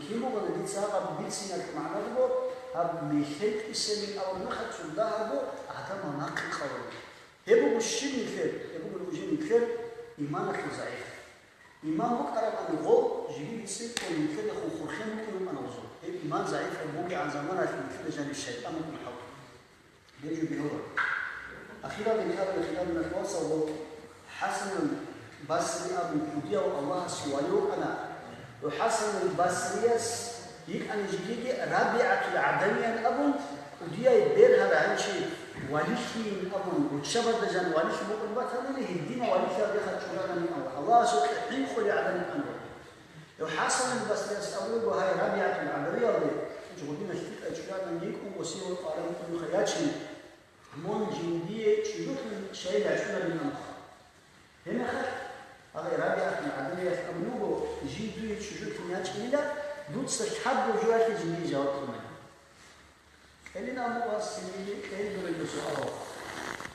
Кин бугони дица гьаб бициналъе магӀна буго, гьаб мехер кӀисабин абураб мехалъ цо дагьабго гӀадамал нахъе къалуна. Гьеб буго щиб нилъер? Гьеб буго нужер нилъер иманалъул загӀип. Иман букӀарабани гъол жиги бицӀцӀикӀкӀун нилъеда хурхен букӀин букӀана гъозул. Гьеб иман загӀипаб бугебгӀан заманалъ нилъеда жаниб шайтӀан букӀун хӀалтӀун. Гьеб жо бегьула. Ахиралде бигьараб хирал диналъул вацал, ХӀасанул Басри абун кӀудияв Аллагьасе вали вукӀана. Ва ХӀасанул Басрияс йикӀана жиги РабигӀатул ГӀадавиян абун, кӀудияй бергьарав гьанчи валилъийин абун, руччабазда жан валилъи букӀун батани, гьединав валилъиялдеха чӀужугӀанани Аллагь. Аллагьасукьа хӀинкъулев гӀадан йикӀана. Гьев ХӀасанул Басрияс абулеб буго, гьай, РабигӀатул ГӀадавиялде, жугьутӀиналъ лъикӀай чӀужугӀадан йикӀун, осиявал къваригӀун хъаячин, мун жиндие чӀужулъун шайил ячӀунарин амха. Гьебмехалъ, гьай, РабигӀатул ГӀадавиялъ абун буго, жив дуе чӀужулъун ячӀинила, дуца лъабго жоялъе жиндие жаваб кьуна. Кьелин абун вас цинги кьел дурелъул суал.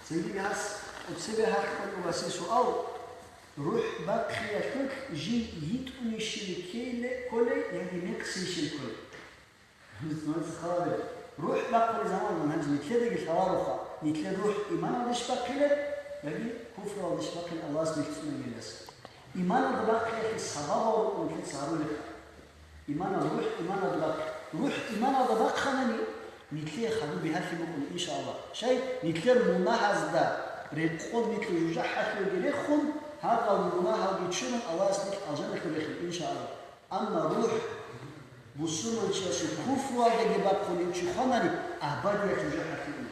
Цинги гьас цебе гьаркьун васе суал: рухӀ бахъиялъулъ жив йитӀунищили ккейилан кколей яги мекъсейищил кколей? Нужеца хабар бе. РухӀ бахъулеб заман гьанже нилъедаги лъалароха, нилъер рухӀ иманалдищ бахъилеб, яги куфруялдищ бахъилеб Аллагьас нилъ цӀунагилан. Иманалда бахъиялъе сабабал рукӀун нилъеца гьарулеха. Иманалда, рухӀ иманалда бахъи. РухӀ иманалда бахъанани, нилъее хадуб бигьалъи букӀун, иншааллагь. Щай, нилъер мунагьазда рекъон, нилъер жужахӀалъулги рехун, гьагъал мунагьалги чурун, Аллагьас нилъ алжаналъур рехин, иншааллагь. Амма рухӀ бусурманчиясул куфруялдаги бахъун чи хванани, абадияб жужахӀалъе уна.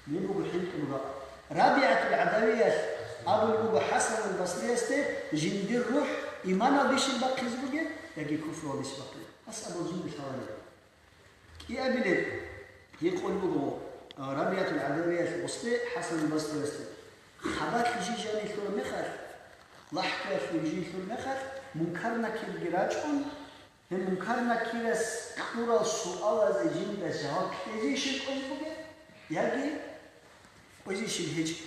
Гьеб буго хӀинкъулеб бакӀ. РабигӀатул ГӀадавиялъ абулеб буго ХӀасанул Басриясде, жиндир рухӀ иманалдищин бахъизе бугеб яги куфруялдищ бахъизе? Гьас абула жинда лъалареб. КӀиабилеб гьикъун буго, а, РабигӀатул ГӀадавиялъ гъосде, ХӀасанул Басриясде. Хабалъ жий жанилъур мехалъ, лахӀкаялъ жий лъур мехалъ, Мункар-Накирги рачӀун, гьеб Мункар-Накирас кьурал суалазе жинда жаваб кьезейищин кӀвезе бугеб, яги кӀвезейищин гьечӀеб?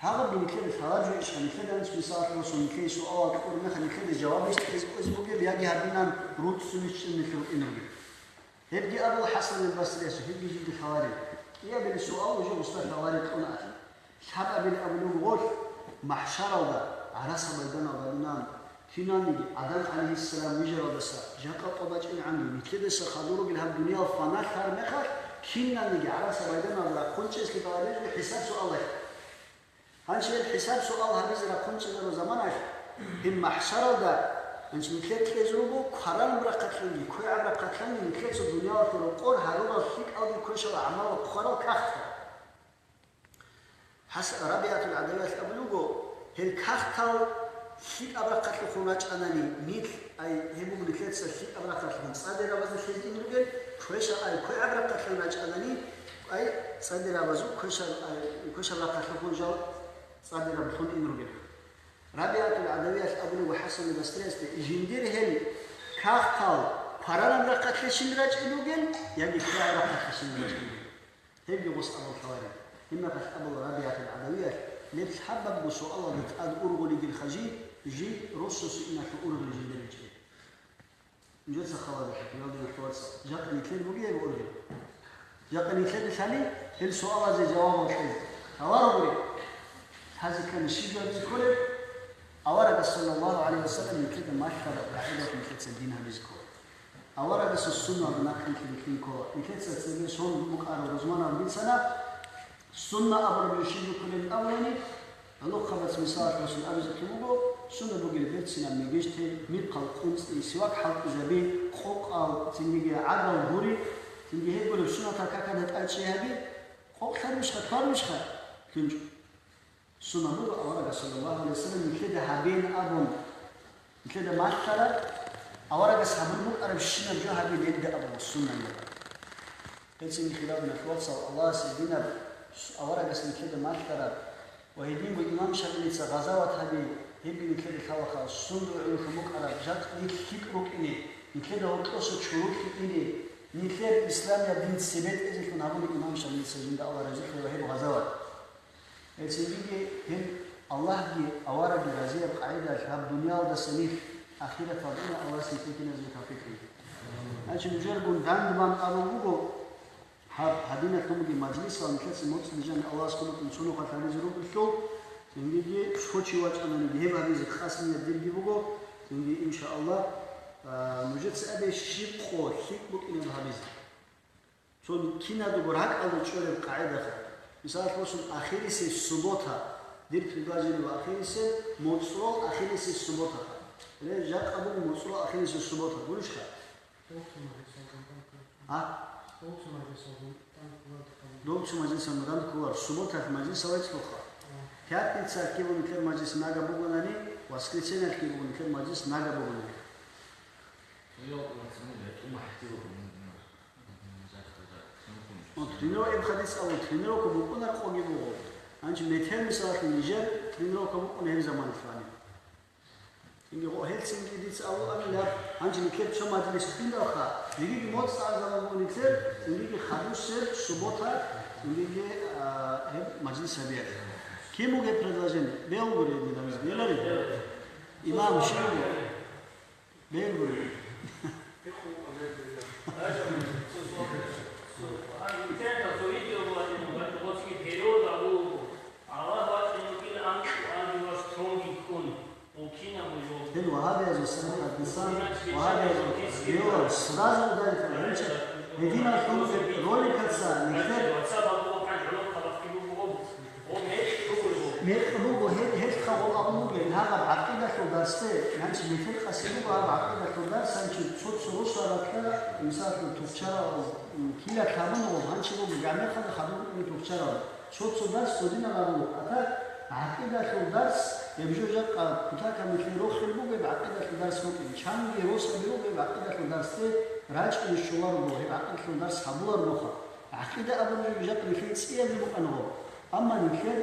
Гьаб нилъеда лъалареб жо ишха, нилъеда анцӀ мисалалъе босун, нилъее суалал кьураб мехалъ, нилъеда жаваб иш кьезе кӀвезе бугеб, яги гьадинан руцӀцӀунищ нилъер рукӀине ругеб? Гьебги абула ХӀасанул Басрияс, гьебги жинда лъалареб. КӀиабилеб суал уже гъосда лъалареб кьуна ахӀи. Лъабабилеб абулеб гъолъ, махӀшаралда, ГӀарасат майданалда абунан, киналниги Адам гӀалайгьиссалам вижаралдаса жакъа къо бачӀинегӀанги, нилъедаса хадур ругел гьаб дуниял фана лъар мехалъ, киналниги ГӀарасат майданалда рахъун чӀезе лъалареб хӀисаб-суалалъ. Гьанже гьел хӀисаб-суал гьабизе рахъун чӀезарул заманалъ, гьеб махӀшаралда, гьанже нилъер кьезе руго кваранаб рахъалъанги, квегӀаб рахъалъанги нилъеца дуниялалъул рокъор гьарурал лъикӀалги квешал гӀамалал хъварал кагътал. ХӀас-, РабигӀатул ГӀадавиялъ абулеб буго, гьел кагътал лъикӀаб рахъалъухъун рачӀанани, нилъ, ай, гьеб буго нилъеца лъикӀаб рахъалъухъун цӀадирабазда лъезе ин ругел, квешал, ай, квегӀаб рахъалъан рачӀанани, ай, цӀадирабазул квешал, ай, квешал рахъалъухъун жал цӀадираб лъун ин ругел. РабигӀатул ГӀадавиялъ абулеб буго ХӀасанул Басриясде, жиндир гьел кагътал кваранаб рахъалъе щиб рачӀине ругел, яги квегӀаб рахъалъе щиб рачӀине ругел? Гьебги гъос абула лъалареб. Гьебмехалъ абула РабигӀатул ГӀадавиялъ, гьеб лъабабго суалалда тӀад ургъулигелха жий, жий росасул иналъул ургъел жиндир гьечӀеб. Нужеца хабар бе, хирал диналъул вацал. Жакъа нилъер бугеб ургъел? Жакъа нилъеда лъали гьел суалазе жавабал кьезе. Лъаларо гури. Лъазе ккани щиб гьабизе кколеб? Аварагас, саллаллагьу гӀалайгьи ва саллам, нилъеда малъараб къагӀидалъ нилъеца дин гьабизе ккола. Аварагасул суннаб нахъ нилъеда кьун ккола. Нилъеца цебе сон букӀараб рузманал бицана, сунна абураб жо щиб букӀунеб абунани, гӀолохъабаз мисалалъе босун абизе ккун буго, сунна бугел берцинаб мегеж те, михъал къунцӀи, сивак хӀалтӀизаби, къокъал, цинги гӀагал гури, цинги гьеб гуреб суннатал какда тӀадчӀей гьаби, къокълъарищха, кварищха, ккун чӀо. Сунна буго аварагас, саллаллагьу гӀалайгьи ва саллам, нилъеда гьабеян абун, нилъеда малъараб, аварагас гьабун букӀарабщинаб жо гьабе нилъеда абун, сунна буго. Гьелцин, хирал диналъул вацал, Аллагьасе динаб, аварагас нилъеда малъараб ва гьединго имам Шамилица гъазават гьаби, гьебги нилъеда лъалаха, сунда гӀолохъун букӀараб, жакъа нилъ лъикӀ рукӀине, нилъеда гьоркьоса чорокь ине, нилъер исламияб дин цебетӀезелъун гьабуна имам Шамилица, жинда Аллагь разилъаяв, гьеб гъазават. Гьелцинги гьел Аллагьги аварагги разияб къагӀидалъ гьаб дуниялдаса нилъ ахираталда ина Аллагьас нилъ киназего тавфикъ кьеги. Гьанже нужергун дандбан абун буго, гьаб гьадиналъунги мажлисал нилъеца моцӀ бижани Аллагьас хъулухъ цо нухалъ гьаризе рукӀелъул, цинги цо чи вачӀананиги гьеб гьабизе къасд ният дирги буго, цинги, иншааллагь, а, нужеца абе щиб къо лъикӀ букӀинеб гьабизе. Цо кинадго ракӀалда чӀолеб къагӀидаха. Мисалалъе босун, ахирисеб суббота, дир предложениялъул ахирисеб, моцӀрол ахирисеб субботаха. Ре, жакъа буго моцӀрол ахирисеб суббота, гурищха? А? Дов цо мажлисалда мудан кколар, субботалъ мажлис авайцӀлъуха. Пятницалъги буго нилъер мажлис нагаб бугонани, воскресеньялъги буго нилъер мажлис нагаб бугонани. Ну, тренировка, эб хадис абун, тренировка букӀунар къоги буго. Гьанже метер, мисалалъе, нижер тренировка букӀуна гьеб заманалъ гьаниб. Цинги гъо-, гьелцинги дица абула, амин, гьаб, гьанже нилъер цо мажлис тӀинавха, жигиги моцӀ цӀар заман буго нилъер, цингиги хадусеб суббота, цингиги, а, гьеб мажлис гьабиялъ. Кин буго гьеб предложение? Бегьунгури гьеб, гьабизе бегьулари? Имам щив вуго? Бегьунгури. Гьел вагьабиязул сабаб гьадисан, вагьабиязул бегьула, сразу ударить гьабича, гьединал хӀунзаб роликаца нилъер мекъ буго, гьел, гьел хъагъул абун бугел, гьагъаб гӀакъидалъул дарсде, гьанчи метер къаси буго гьаб гӀакъидалъул дарс, гьанчи цо-цо росабалъа, мисаллъун, тухчарал, м, килалъ гьабун буго, гьанчи буго гӀемерхъан хадуб букӀун тухчарал. Цо-цо дарс цодинаб гьабулеб, а так гӀакъидалъул дарс, гьеб жо жакъа кутакаб нилъее рохел буго гьеб гӀакъидалъул дарс букӀин, чанги росаби руго гьеб гӀакъидалъул дарсде рачӀине щоларуго, гьеб гӀакъидалъул дарс гьабуларухъа. ГӀакъида абураб жо жакъа нилъее цӀиябги букӀана гьеб. Амма нилъер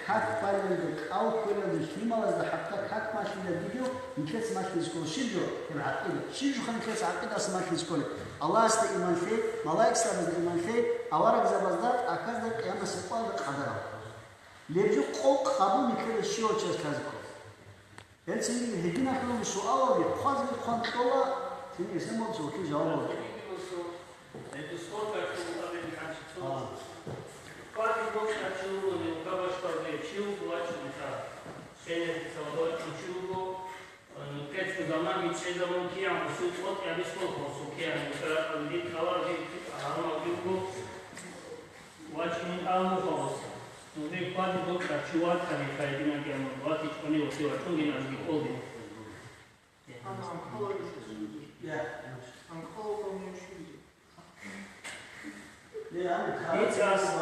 как балеб, кӀал кколеб, лъималазда хӀатта как малъилеб бугев, нилъеца малъизе ккола щиб жо? Гьеб гӀакъида. Щиб жоха нилъеца гӀакъидаса малъизе кколеб? Аллагьасда иман лъей, малаикзабазда иман лъей, аварагзабазда, ахазда, къиямасеб къоялда къадарал. Гьеб жо къокъ гьабун нилъеда щивав чияс лъазе ккола. Гьелцинги гьединалъун суалалги хъвазги хъван кьола, цин эсен мугӀцӀулъи жаваб. Гьедин спорт гьачӀун абилин гьанчи цо. А. Хъвази бокьарав чи вугони, гьаб башкалде чи вуго вачӀун ха. Сенехъ цавда вачӀун чи вуго, э, кецӀго заманги чӀезабун киян гъусул къотӀи абискъо гъусул киян, микьаракъалди ккаларги гьармалги вуго. ВачӀунин абун халас. Нужее хъвази бокьарав чи ватани, хайдинан гьанун ватичӀони васе вачӀунгин азги кӀолдин. Дица ас-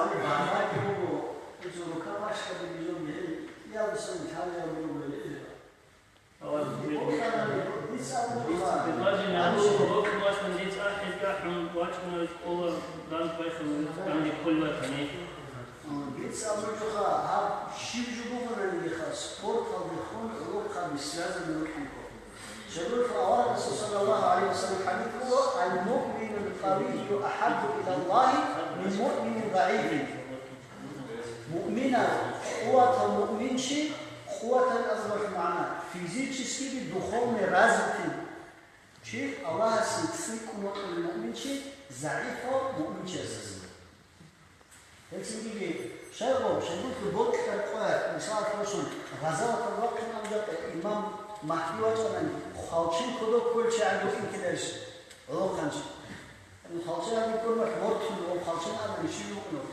Предложение абулеб бокьун вачӀун дица ахӀизда хӀун вачӀунарел школа данде байхун данде кколеб батани. Дица абулеб жо ха, гьаб щиб жо бугонаниги ха, спорталдехун гӀолохъаби связанный рукӀинго. Шагьуралъул аварагасул саллаллагьу гӀалайгьи ва саллам хӀадис буго: «Ал-муъминул къавийю ахӀаббу илаллагьи мин муъминин загӀифин». Муъминав, къуватав муъминчи, къуватан азбарлъун магӀна, физическийги духовный развитый чи, Аллагьасе цӀикӀкӀун вокьулев муъминчи, загӀипав муъминчиясдаса. Гьелцинги шайгъо, шайгъулъул бокьараб къоялъ, мисалалъе босун, гъазаваталде вахъинаб жакъа имам Магьди вачӀанани, хвалчен кодоб кколчи гӀадин вукӀинкиларищ? ГӀолохъанчи. Хвалчен гьадин кколеб мехалъ вортун ва хвалчен абуни щиб вукӀунев?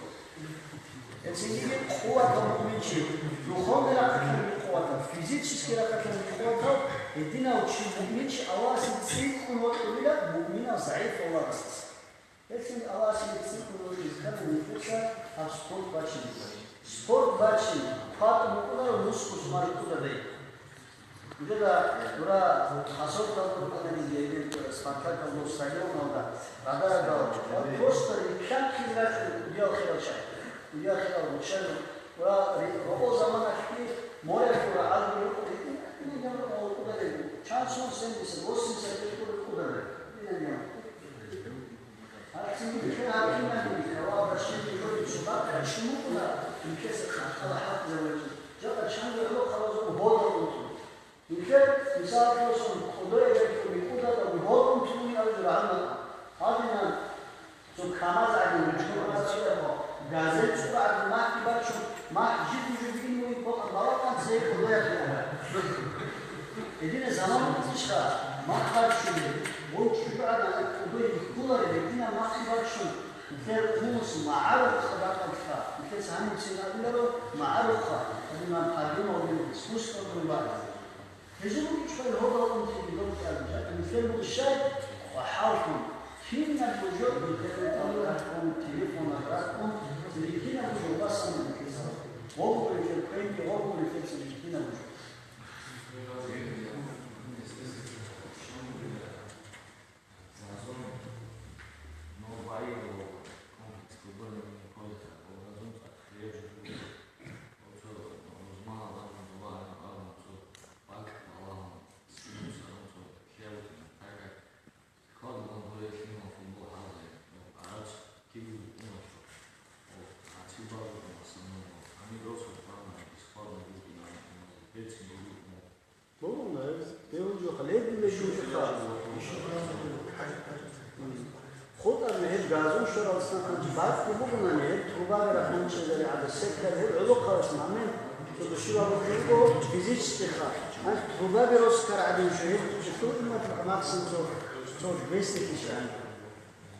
Гьелцинги къуватав муъминчи, духовный рахъалъанги къуватав, физический рахъалъанги къуватав, гьединав чи муъминчи Аллагьасе цӀикӀкӀун вокьулила муъминав загӀипав Аллагьасдаса. Гьелъин Аллагьас цӀикӀкӀун вокьизе ккани нилъеца гьаб спорт бачине ккола. Спорт бачин, хъватӀун букӀунаро мускул сумарил кӀудабе. Нилъеда дура хасавтал букӀананиги гьеб спартакиялъул стадионалда, гӀадарагал, просто риккахъизе рачӀун, диял хирал чагӀи, диял хирал руччаби, ва ри-, рокъо заманалъги морялъул рагӀалги рукъ-, ри-, ри-, ри-, рукъ-, рукъ-, рукъ-, чан сон семьдесят, восемьдесят лет кӀудабе. Кодояб бетӀер бикӀудалда гьоркьун туни абулеб рагӀана. Гьадинан цо камаз гӀадин, газе цӀура гӀадин махьги бачун, махь жиги-жиги ин мугӀин бокьун балагьун цее кодояб бетӀер. Гьединаб заман букӀинчӀищха махь бачунеб, гъов чӀужугӀадан кодое бихьулареб, гьединаб махьги бачун, нилъер хумус магӀарухъа бакӀалъа, нилъеца гьанибцин абуларо магӀарухъа, гьадинаб гьаргимал гьеб искусство гуреб бакӀалъа. Гьезул ичӀвай гьобал унти бидон кьалин, жакъа нилъер буго щай ва хӀалхун, кинабго жо интернеталда рахъун, телефонал рахъун, цинги кинабго жо басан нилъеца. Гъобго нилъер квенги, гъобго нилъер цинги кинабго жо. Бугун, гьеб, гьев жо халеб, гьев жо халеб. ХутӀарни гьеб газун щваралдасан хъанчи бакӀги бугунани, гьеб трубаби рахъун чӀезари гӀадасеккар, гьеб гӀолохъабаз мамин, цо души бабухъе буго, физически ха. Гьанже трубаби росиккар гӀадин жо, гьеб чӀухӀул имат максан цо, цо двести тысяч гӀан.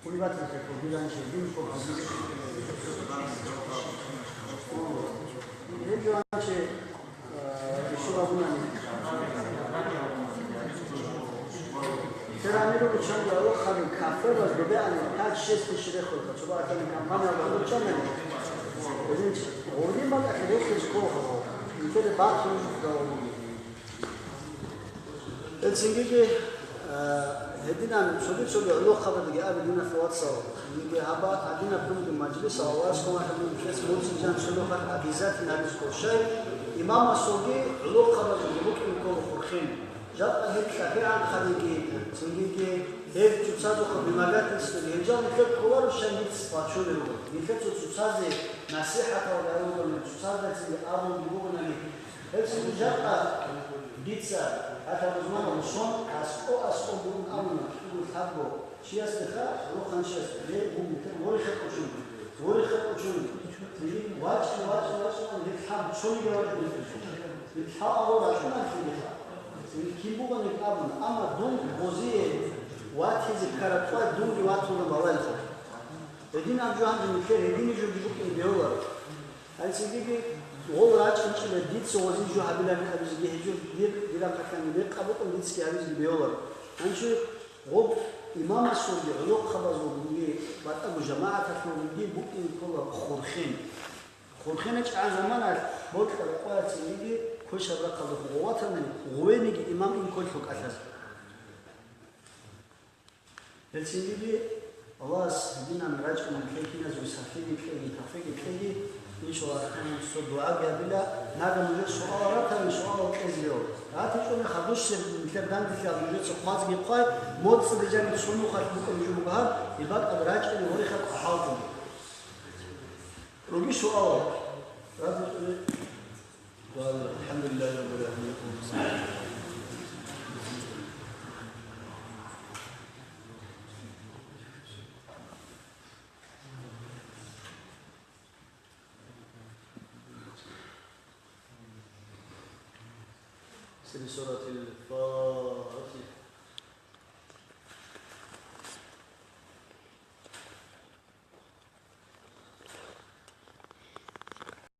Хъулибатилъе кодиланчи, дин кодиланчи. Гьеб жо гьанчи, э, ишо абунани. Терамиру чанга охали кафе ва добеани пять-шесть тысяч рехулха. Чуба атани компания ва чанани. Эзинчи. Гъурдин бакӀа хирехлъи школха. Интере бахъун жугьдал. Гьелцингиги, э, гьединан цоги-цоги гӀолохъабаздаги абе, диналъул вацал, цинги гьаба гьадинаб дунгун мажлисал Аллагьас кколалъ мун ккес мурцинчӀан цо нухалъ обязательно гьабизе ккол. Щай, имамасулги гӀолохъабазулги букӀине ккола хурхин. Жакъа гьеб лъабигӀанхъаниги, цингиги гьеб цоцазухъа вымогательствоги гьел жал нилъер кколаро, щай, нилъ вачунел руго. Нилъер цо цоцазе насихӀаталда ругони, цоцазда цинги абулги бугони, гьеб цинги жакъа дица гьатӀа рузмана рушон аскӀо-аскӀо бугун абуна, кӀиго лъабго чиясдеха, роханчиясда, гьеб мун нилъер ворихъе кӀочон, ворихъе кӀочон, цинги вачӀун, вачӀун, вачӀун, гьеб лъаб цониги вачӀун. Гьеб лъаб абун рачӀуна цинги. Цинги кин бугониги абуна, амма дун гъозие ватизе ккараб къвай дунги ватуна балайха. Гьедин аб жо гьанже нилъер гьединаб жоги букӀине бегьуларо. ГьанцӀидеги гъол рачӀинчӀила дица гъозие жо гьабилани абизеги гьечӀо, дир, дир рахъалъан рекъа букӀун дицаги гьабизеги бегьуларо. Гьанже гъоб имамасулги, гӀолохъабазулги, батӀаго жамагӀаталъулги букӀине ккола хурхин. Хурхин чӀагӀан заманалъ бокьараб къваяцинги квешаб рахъалда гъов ватани, гъовениги имам ин кколелъул кӀалъаз. Гьелцинги Аллагьас динан рачӀун нилъер киназего сахлъиги кьеги, тавфикъги кьеги, иншаллагь, цо дугӀаги гьабила, нагагь нужер суалал ратани, суалал кьезе бегьу. РатичӀони хадусеб нилъер данделъи нужеца хъвазеги хъвай, моцӀида жаниб цо нухалъ букӀун жо буго гьаб, гьеб бакӀалда рачӀине ва рехаб хӀалтӀун. Руги суалал. РатичӀони. الحمد لله رب العالمين. سر سورة الفاتحة.